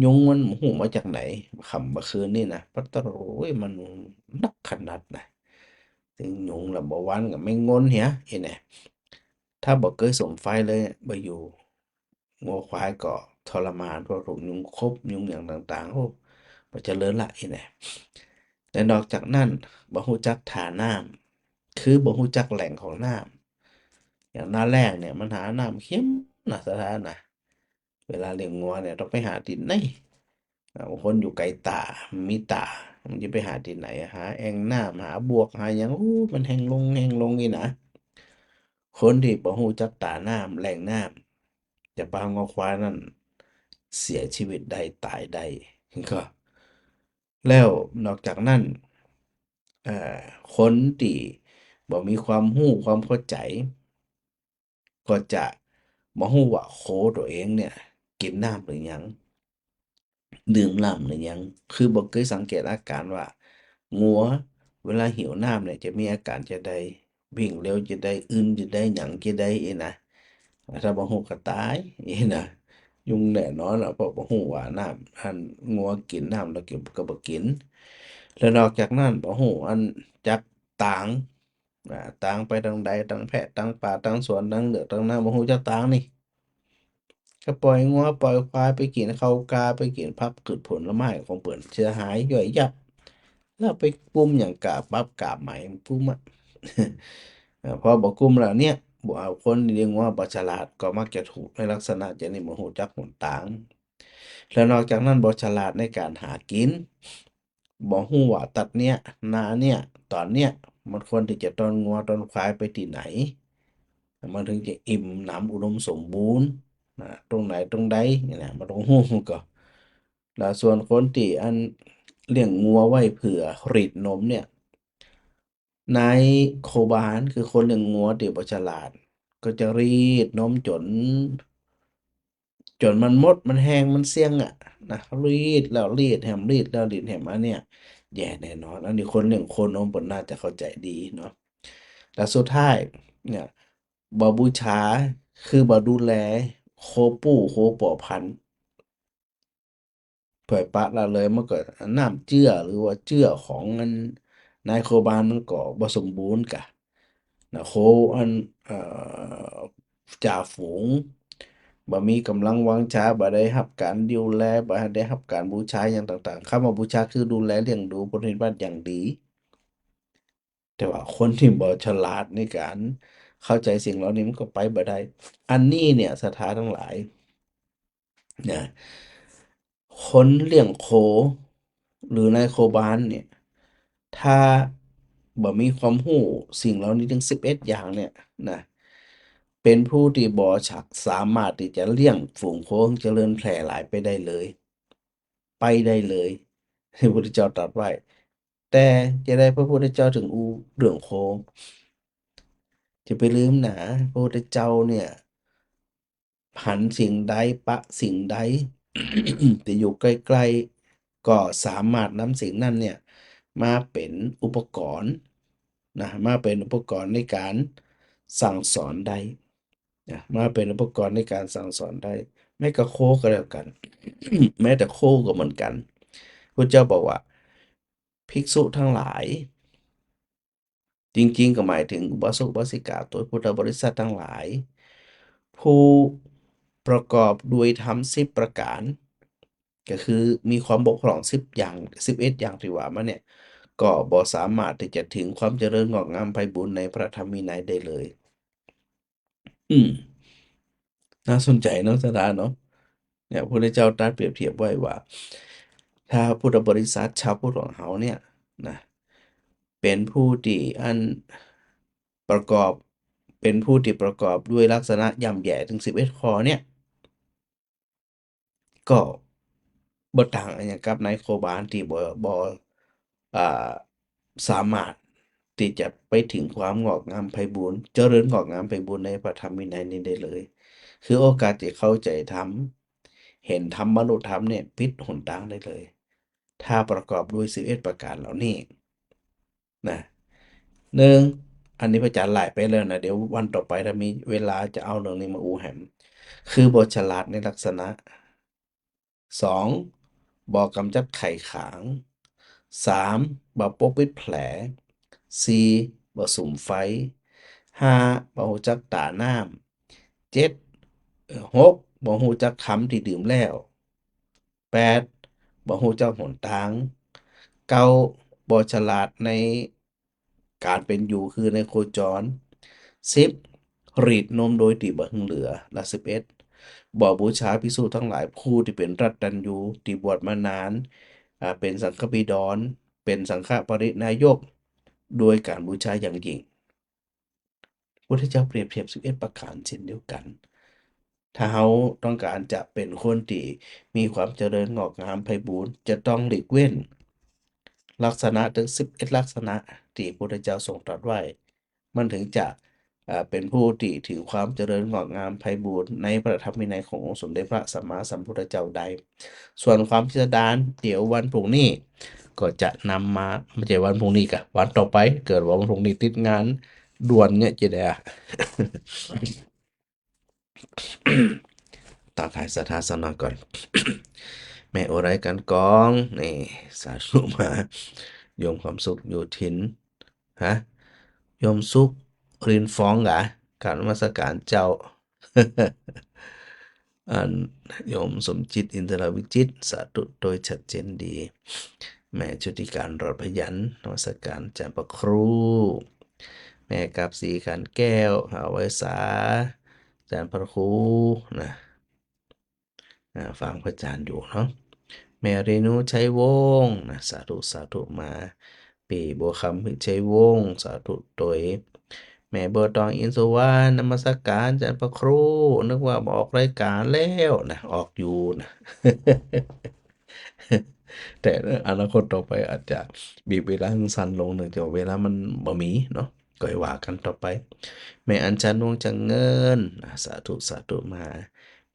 ยุงมันบ่ฮู้มาจากไหน บ่าค่ำบ่าคืนนี่นะ ปะโต๊ย มันนักขนาดนะ เถิงยุงละบ่หวั่นกับแมงงนเหีย อี้แหน่ ถ้าบ่เกยสุมไฟเลย บ่อยู่ งัวควายก็ทรมาน เพราะถูกยุงขบ ยุงอย่างต่างๆ โอ้ บ่เจริญละ อี้แหน่ และนอกจากนั้น บ่ฮู้จักถ่าน้ำ คือบ่ฮู้จักแหล่งของน้ำ อย่างหน้าแล้งเนี่ย มันหาน้ำเข็มนะ สถานะ เวลาเลี้ยงงัวเนี่ย ต้องไปหาตี้ไหน อ่า บางคนอยู่ไก๋ต๋า บ่มีต๋า มันจะไปหาตี้ไหน หาแอ่งน้ำ หาบวก หาหยัง โอ้ มันแห้งลง แห้งลงอี้นะ คนตี้บ่ฮู้จักต๋าน้ำ แหล่งน้ำ จะปางัวควายนั้นเสียชีวิตได้ ต๋ายได้ ก็ แล้วนอกจากนั้น เอ่อ คนตี้บ่มีความฮู้ความเข้าใจ๋ ก็จะบ่ฮู้ว่าโคตั๋วเองเนี่ย กิ๋นน้ำหรือยัง ดื่มน้ำหรือยัง คือบ่เกยสังเกตอาก๋านว่า งัวเวลาหิวน้ำเนี่ย จะมีอาก๋านจะใด วิ่งเร็วจะใด อึนจะใด หยังจะใด อี้นะ ถ้าบ่ฮู้ก็ต๋าย อี้นะ ยุงแน่นอนละ เพราะบ่ฮู้ว่าน้ำ อันงัวกิ๋นน้ำแล้วก็ ก็บ่กิ๋น แล้วนอกจากนั้นบ่ฮู้อันจักตาง อ่า ตางไปตางใด ตางแพะ ตางป่า ตางสวน ตางเฮือก ตางนา บ่ฮู้จักตางนี่ ก็ปล่อยงัวปล่อยควายไปกิ๋นข้าวกล้า ไปกิ๋นผักพืชผลไม้ของเปิ้น เสียหายย่อยยับ แล้วไปกุมหยังกาบบับกาบไหม กุมอะ เอ่อ พอบ่กุมแล้วเนี่ย บ่เอา คนเลี้ยงงัวบ่ฉลาดก็มักจะถูกในลักษณะจะนี่ บ่ฮู้จักหนตาง แล้วนอกจากนั้นบ่ฉลาดในก๋านหากิ๋น บ่ฮู้ว่าตัดเนี่ย นาเนี่ย ต๋อนเนี่ย มันควรตี้จะต้อนงัวต้อนควายไปตี้ไหน มันเถิงจะอิ่มหนำอุดมสมบูรณ์ นะ ตรงไหนตรงใด นี่นะ มันต้องฮู้ก่อ แล้วส่วนคนตี้อันเลี้ยงงัวไว้เปื้อรีดนมเนี่ย นายโคบาล คือคนเลี้ยงงัวตี้บ่ฉลาด ก็จะรีดนมจ๋น จ๋นมันหมด มันแห้ง มันเสี้ยงอะ นะ รีดแล้วรีดแหม รีดแล้วรีดแหม อันเนี่ย แย่แน่นอน อันนี้คนเลี้ยงโคนมเปิ้นน่าจะเข้าใจ๋ดีเนาะ แล้วสุดท้ายเนี่ย บ่บูชา คือบ่ดูแล โคปู่โคป้อพันธุ์ ปล่อยปละละเลย มันก็น้ำเจื้อ หรือว่าเจื้อของอันนายโคบาลมันก็บ่สมบูรณ์ก่ะ นะ โคอัน เอ่อ จ่าฝูง บ่มีก๋ำลังวังชา บ่ได้ฮับก๋านดูแล บ่ได้ฮับก๋านบูชาหยังต่างๆ คำว่าบูชาคือดูแลเลี้ยงดูปฏิบัติอย่างดี แต่ว่าคนตี้บ่ฉลาดในก๋านเข้าใจ๋สิ่งเหล่านี้มันก็ไปบ่ได้ อันนี้เนี่ยศรัทธาตังหลาย นะ คนเลี้ยงโค หรือนายโคบาลเนี่ย ถ้าบ่มีความฮู้สิ่งเหล่านี้ตึงสิบเอ็ดอย่างเนี่ยนะ เป๋นผู้ตี้บ่สามารถตี้จะเลี้ยงฝูงโคหื้อเจริญแผ่หลายไปได้เลย ไปได้เลย พระพุทธเจ้าตรัสไว้ แต่จะใดพระพุทธเจ้าเถิงอู้เรื่องโค จะไปลืมหนา พระพุทธเจ้าเนี่ย หันสิ่งใดปะสิ่งใด ตี้อยู่ใก้ๆ ก็สามารถนำสิ่งนั้นเนี่ย มาเป๋นอุปกรณ์นะ มาเป๋นอุปกรณ์ในก๋านสั่งสอนได้นะ มาเป๋นอุปกรณ์ในก๋านสั่งสอนได้ แม้กระโคก็แล้วกั๋น แม้แต่โคก็เหมือนกั๋น พระเจ้าบอกว่า ภิกษุตังหลาย จริงๆ ก็หมายเถิงอุบาสกอุบาสิกา ตัวพุทธบริษัทตังหลาย ผู้ประกอบด้วยธรรมสิบประก๋าน ก็คือมีความบกพร่องสิบอย่าง สิบเอ็ดอย่างตี้ว่ามาเนี่ย ก็บ่สามารถตี้จะเถิงความเจริญงอกงามไพบูลย์ในพระธรรมวินัยได้เลย อืม น่าสนใจ๋เนาะ ศรัทธาเนาะ เนี่ย พระพุทธเจ้าตรัสเปรียบเทียบไว้ว่า ถ้าพุทธบริษัทชาวพุทธของเฮาเนี่ยนะ เป๋นผู้ตี้อันประกอบ เป๋นผู้ตี้ประกอบด้วยลักษณะย่ำแย่ตึงสิบเอ็ดข้อเนี่ย ก็บ่ต่างอะหยังกับนายโคบาลตี้บ่ บ่ อ่า สามารถตี้จะไปเถิงความงอกงามไพบูลย์ เจริญงอกงามไพบูลย์ในพระธรรมวินัยนี้ได้เลย คือโอกาสตี้เข้าใจ๋ธรรม เห็นธรรม บรรลุธรรมเนี่ย ปิดหนตางได้เลย ถ้าประกอบด้วยสิบเอ็ดประก๋านเหล่านี้ นะ นึ่ง อันนี้พระอาจ๋ารย์ไล่ไปแล้วนะ เดี๋ยววันต่อไปถ้ามีเวลาจะเอาเรื่องนี้มาอู้แหม คือบ่ฉลาดในลักษณะ สอง บ่ก๋ำจัดไข้ขาง สาม บ่ปกปิดแผล สี่ บ่สุมไฟ ห้า บ่ฮู้จักต๋าน้ำ เจ็ด เอ่อ หก บ่ฮู้จักคำตี้ดื่มแล้ว แปด บ่ฮู้จักหนตาง เก้า บ่ฉลาดในก๋านเป๋นอยู่ คือในโคจร สิบ รีดนมโดยตี้บ่หึงเหลือ และ สิบเอ็ด บ่บูชาภิกษุตังหลายผู้ตี้เป๋นตัตตัญญู ตี้บวชมานาน อ่า เป๋นสังฆบิดร เป๋นสังฆปริณายก ด้วยก๋านบูชาอย่างยิ่ง พุทธเจ้าเปรียบเทียบสิบเอ็ดประก๋านเช่นเดียวกั๋น ถ้าเฮาต้องก๋านจะเป๋นคนตี้มีความเจริญงอกงามไพบูลย์ จะต้องหลีกเว้นลักษณะตึงสิบเอ็ดลักษณะตี้พุทธเจ้าทรงตรัสไว้ มันเถิงจะ อ่า เป๋นผู้ตี้เถิงความเจริญงอกงามไพบูลย์ในพระธรรมวินัยขององค์สมเด็จพระสัมมาสัมพุทธเจ้าได้ ส่วนความพิสดาร เดี๋ยววันพรุ่งนี้ก็จะนำมา ไม่ใช่วันพรุ่งนี้กะ วันต่อไป เกิดว่าวันพรุ่งนี้ติดงานด่วนเนี่ยจะได้อะ ตักหื้อศรัทธาสักหน่อยก่อน แม่อุไรกันกอง นี่ สาธุมา โยมความสุขอยู่ถิ่น ฮะ โยมสุขรินฟองกะ กราบนมัสการเจ้า อัน โยมสมจิตอินทรวิจิตร สาธุโตยชัดเจนดี แม่ชุติการรอดพยัญชนะ นมัสการอาจ๋ารย์พระครู แม่กาบสีขันแก้ว หาไหว้สาอาจ๋ารย์พระครูนะ อ่า ฟังพระอาจ๋ารย์อยู่เนาะ แม่เรนูชัยวงศ์นะ สาธุ สาธุมา ปี้บัวคำ พิชัยวงศ์ สาธุโตย แม่บัวตอง อินทร์สุวรรณ นมัสการอาจ๋ารย์พระครู นึกว่าบ่ออกรายการแล้วนะ ออกอยู่นะ แต่อนาคตต่อไปอาจจะบีบเวลาหื้อสั้นลง เนื่องจากเวลามันบ่มีเนาะ ก็ว่ากั๋นต่อไป แม่อัญชัน วงศ์จังเงิน นะ สาธุ สาธุมา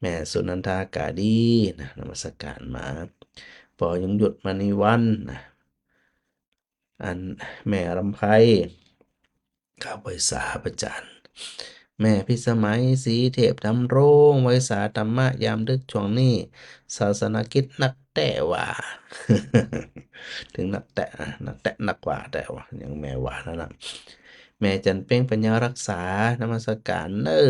แม่สุนันทากาดีนะ นมัสการมา ปอ ยงยุทธ มณีวรรณนะ อัน แม่รำไพ กราบไหว้สาพระอาจ๋ารย์ แม่พิสมัย ศรีเทพดำรง ไหว้สาธรรมะยามดึกช่วงนี้ ศาสนกิจนักแต๊ว่า เถิงนักแต๊อะ นักแต๊นักว่าแต๊ว่า อย่างแม่ว่านั่นนะ แม่จันเพ็ง ปัญญารักษา นมัสการเน้อ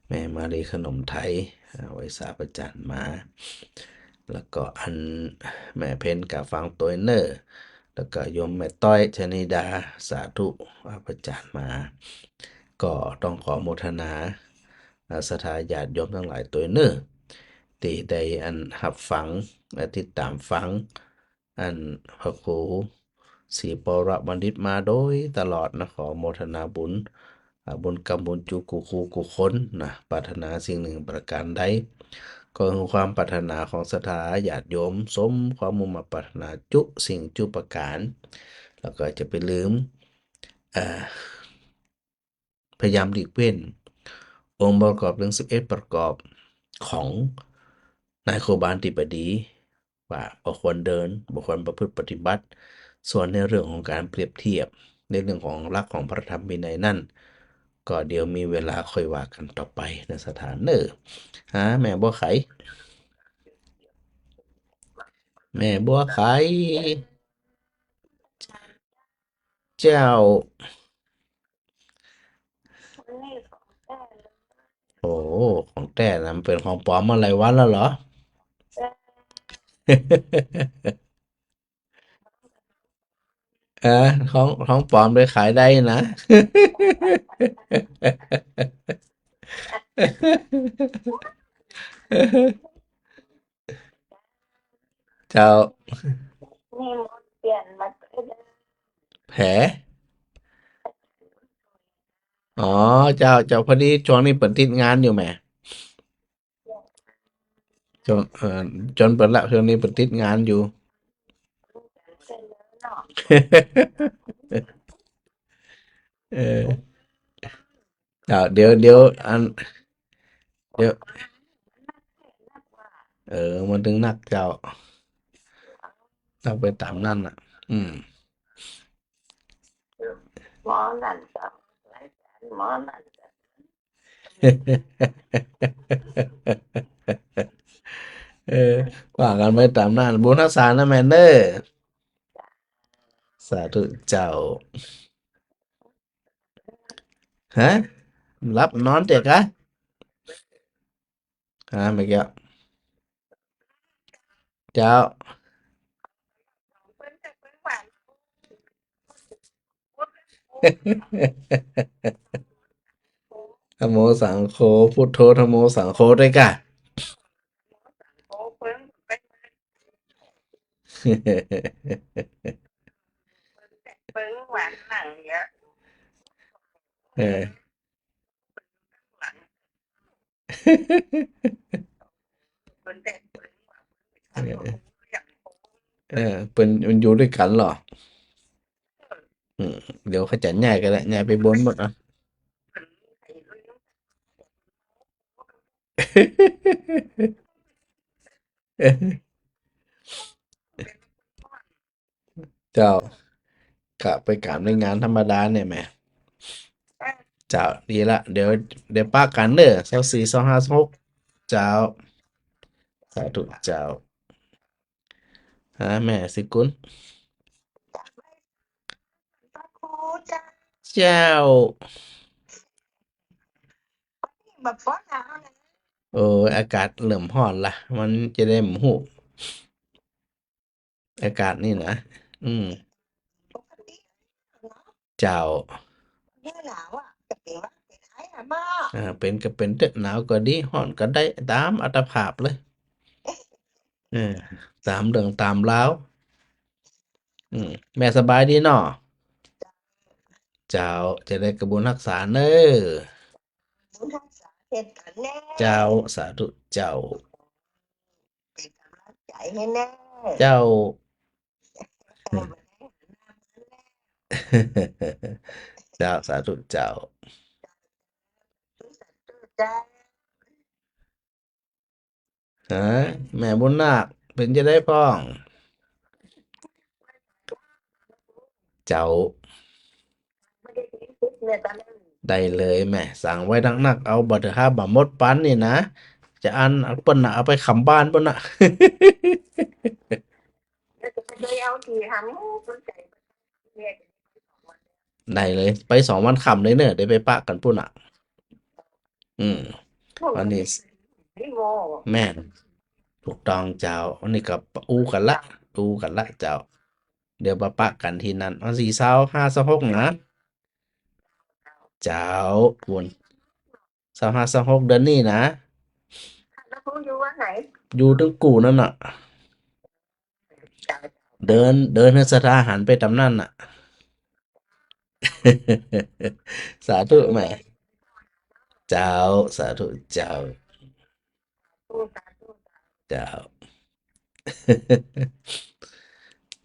แม่มาลี ขนมไทย อ่า ไหว้สาพระอาจ๋ารย์มา แล้วก็อันแม่เพ็ญ กาฟังตวยเน้อ แล้วก็โยมแม่ต้อย ชนิดา สาธุ อ่า พระอาจ๋ารย์มา ก็ต้องขอโมทนา อ่า ศรัทธาญาติโยมตังหลายตวยเน้อ ตี้ได้อันฮับฟัง และติดต๋ามฟัง อันพระครูศรีปรบัณฑิตมาโดยตลอดนะ ขอโมทนาบุญ อ่า บุญกรรมบุญจุกู้คู่กู้คนนะ ปรารถนาสิ่งหนึ่งประการใด ก็หื้อความปรารถนาของศรัทธาญาติโยมสมความมุ่งมาดปรารถนาจุสิ่งจุประการ แล้วก็จะไปลืม อ่า พยายามหลีกเว้นองค์ประกอบเถิงสิบเอ็ดประกอบของนายโคบาลตี้บ่ดี ว่าบ่ควรเดิน บ่ควรประพฤติปฏิบัติ ส่วนในเรื่องของก๋านเปรียบเทียบ ในเรื่องของหลักของพระธรรมวินัยนั้น ก็เดี๋ยวมีเวลาค่อยว่ากั๋นต่อไปนะศรัทธาเน้อ หาแม่บัวไข แม่บัวไข เจ้า โอ้ ของแต๊นะ มันเป๋นของป๋อมมาหลายวันแล้วเหรอ เจ้า เออ ของ ของป๋อมไปขายได้นะ เจ้า นี่มดเปลี่ยนมา แผล อ๋อ เจ้า เจ้า พอดีช่วงนี้เปิ้นติดงานอยู่แหม จน เอ่อ จนเปิ้นละ ช่วงนี้เปิ้นติดงานอยู่ เออ เดี๋ยว เดี๋ยว เดี๋ยว อัน เดี๋ยว เออ มันตึงนักเจ้า ต้องไปต๋ามนั้นน่ะ อืม หมอนั่นก็ หมอนั่นก็ เออ ว่ากั๋นไปต๋ามนั้น บุญฮักษานะแม่เน้อ สาธุเจ้า ฮะ หลับนอนเต๊อะกะ ฮะ เมื่อกี้ เจ้า ธัมโมสังโฆ พุทโธ ธัมโมสังโฆ ด้วยกะ เออ เออ เปิ้น มันอยู่ด้วยกั๋นเหรอ อืม เดี๋ยวเขาจะย้ายกั๋นละ ย้ายไปบนหมดอ่ะ เจ้า กะไปก๋านไปงานธรรมดาเนี่ยแหม เจ้า ดีละ เดี๋ยว เดี๋ยวปะกั๋นเน้อ ซาวสี่ ซาวห้า ซาวหก เจ้า สาธุเจ้า ฮะ แม่สิกุล เจ้า โอ้ย อากาศเริ่มฮ้อนละ มันจะได้บ่ฮู้ อากาศนี่นะ อืม เจ้า เออ เป๋นก็เป๋นเต๊อะ หนาวก็ดี ฮ้อนก็ได้ ต๋ามอัตภาพเลย เออ ต๋ามเรื่องต๋ามราว อืม แม่สบายดีเนาะ เจ้า จะได้กะบุญฮักษาเน้อ บุญฮักษาเช่นกั๋นแน่ เจ้า สาธุเจ้า เป๋นก๋ำลังใจ๋หื้อแน่ เจ้า เจ้า สาธุเจ้า ฮะ แม่บุญนาค เป๋นจะใดพ่อง เจ้า ได้เลยแม่ สั่งไว้นักๆ เอาบ่เถาะ บ่หมดปันนี่นะ จะอั้น เปิ้นน่ะ เอาไปขำบ้านปุ้นน่ะ ได้เลย ไปสองวันค่ำเลยเน้อ เดี๋ยวไปปะกั๋นปุ้นน่ะ อืม อันนี้ แม่น ถูกต้องเจ้า อันนี้ก็อู้กั๋นละ อู้กั๋นละเจ้า เดี๋ยวมาปะกั๋นตี้นั้น วันตี้ซาวห้า ซาวหกนะ เจ้า บุญ ซาวห้า ซาวหก เดือนนี้นะ แล้วกูอยู่วันไหน อยู่ตึงกู่นั่นน่ะ เจ้า เดิน เดินหื้อศรัทธาหันไปต๋ามนั้นน่ะ สาธุแม่ เจ้า สาธุเจ้า เจ้า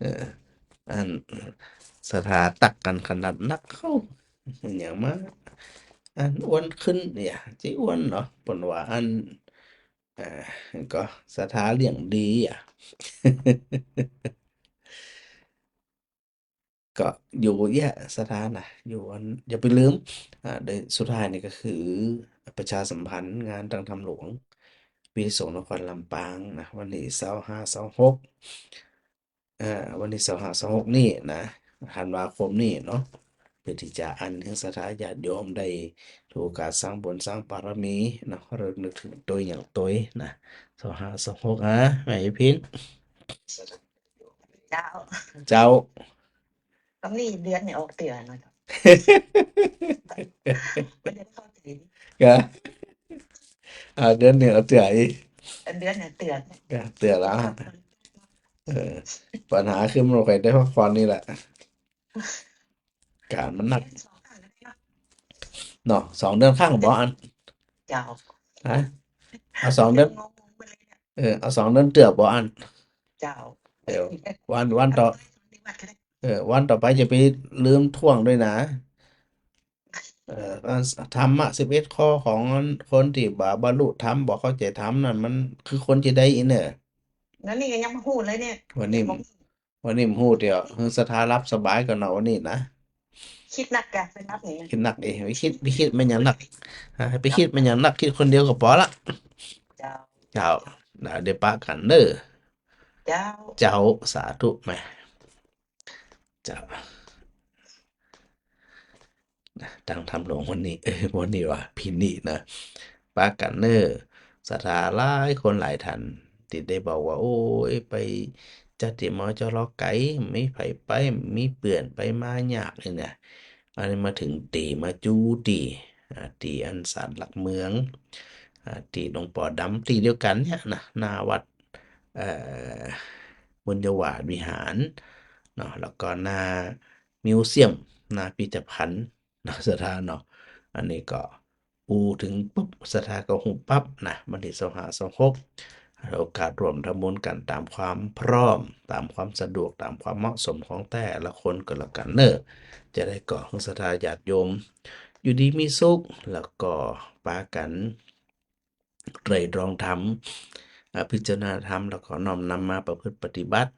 เออ อันศรัทธาตักกั๋นขนาดนักเข้า อย่างมา อันอ้วนขึ้นเนี่ย จะอ้วนเนาะ เปิ้นว่าอัน เอ่อ ก็ศรัทธาเลี้ยงดีอ่ะ ก็อยู่เยียะศรัทธานะ อยู่อัน อย่าไปลืม อ่า โดยสุดท้ายนี่ก็คือประชาสัมพันธ์งานตังธรรมหลวง ปีสงฆ์นครลำปางนะ วันตี้ซาวห้า ซาวหก อ่า วันตี้ซาวห้า ซาวหก นี่นะ ธันวาคมนี่เนาะ เปื้อตี้จะอั้นหื้อศรัทธาญาติโยมได้ถือโอกาสสร้างบุญสร้างบารมีเนาะ ระลึกนึกเถิงตวยอย่างตวยนะ ซาวห้า ซาวหก อ่ะ แม่พิน เจ้า เจ้า ตอนนี้เดือนนี่ออกเตื้อนะ ไม่ได้เข้าใจ ก็ อ่า เดือนนี่ออกเตื้ออีก เดือนนี่เตื้อ ก็เตื้อแล้ว เออ ปัญหาคือมันบ่ค่อยได้พักผ่อนนี่แหละ ก๋านมันหนัก เนาะ สองเดือนครั้งบ่อั้น เจ้า ฮะ เอาสองเดือน เออ เอาสองเดือนเตื้อบ่อั้น เจ้า เออ วัน วันต่อ เออ วันต่อไปจะไปลืมถ้วงด้วยนะ เออ อันธรรมะสิบเอ็ดข้อของคนตี้บ่บรรลุธรรม บ่เข้าใจ๋ธรรมนั่น มันคือคนจะได้อินเน่อ แล้วนี่ก็ยังบ่ฮู้เลยเนี่ย วันนี้ บ่ฮู้ วันนี้บ่ฮู้เตื้อ หื้อศรัทธาหลับสบายก่อนเนาะวันนี้นะ กึ๊ดนักกะ ไปนับนี่ กึ๊ดนักเอง ไปกึ๊ด ไปกึ๊ดแม่นหยังนัก ฮะ ไปกึ๊ดแม่นหยังนัก กึ๊ดคนเดียวก็ปอละ เจ้า เจ้า นะ เดี๋ยวปะกั๋นเน่อ เจ้า เจ้า สาธุแม่ เจ้า นะ ตังธรรมหลวงวันนี้ เอ้ย วันนี้ว่าพินิจนะ ปะกั๋นเน่อ ศรัทธาหลายคนหลายท่าน ตี้ได้บอกว่า โอ้ย ไปจัดตี้มอจอรอไก๋ มีใผไป มีเปื้อนไปมายากนี่นะ อันนี้มาเถิงตี้ มาจู๊ตี้ อ่า ตี้อันศาลหลักเมือง อ่า ตี้หลวงป๋อดำ ตี้เดียวกั๋นเนี่ยนะ หน้าวัด เอ่อ บุญญาวาสวิหารเนาะ แล้วก็หน้ามิวเซียม หน้าพิพิธภัณฑ์เนาะ ศรัทธาเนาะ อันนี้ก็อู้เถิงปุ๊บ ศรัทธาก็ฮู้ปั๊บนะ วันตี้ซาวห้า ซาวหก โอกาสร่วมทำบุญกั๋นต๋ามความพร้อม ต๋ามความสะดวก ต๋ามความเหมาะสมของแต่ละคนก็แล้วกั๋นเน่อ จะได้ก่อหื้อศรัทธาญาติโยม อยู่ดีมีสุข แล้วก็ปากั๋น ไตร่ตรองธรรม อ่า พิจารณาธรรม แล้วก็น้อมนำมาประพฤติปฏิบัติ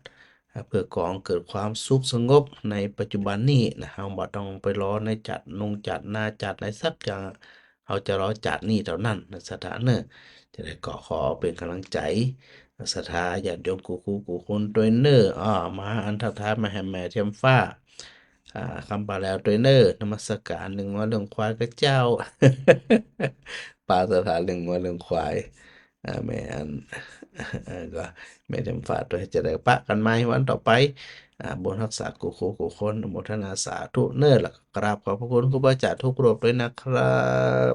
อ่า เพื่อก่อให้เกิดความสุขสงบในปัจจุบันนี้นะ เฮาบ่ต้องไปรอในจ๊าดหน้า จ๊าดหน้า จ๊าดไหนสักอย่าง เฮาจะรอจ๊าดนี้เต้านั้นนะ ศรัทธาเน่อ จะได้ก่อขอเป๋นก๋ำลังใจ๋ ศรัทธาญาติโยมกู้คู่กู้คนตวยเน่อ อ้อ มาอันทักทายมาแหมแม่เทียมฟ้า อ่า คำปาแลวตวยเน่อ นมัสก๋านเลี้ยงงัวเลี้ยงควายกับเจ้า ปาศรัทธาเลี้ยงงัวเลี้ยงควาย อ่า แม่อัน เอ่อ ก็แม่เทียมฟ้าตวย จะได้ปะกั๋นใหม่วันต่อไป อ่า บุญฮักษากู้คู่กู้คน อนุโมทนาสาธุเน่อ แล้วก็กราบขอบพระคุณครูบาอาจ๋ารย์ทุกรูปตวยนะครับ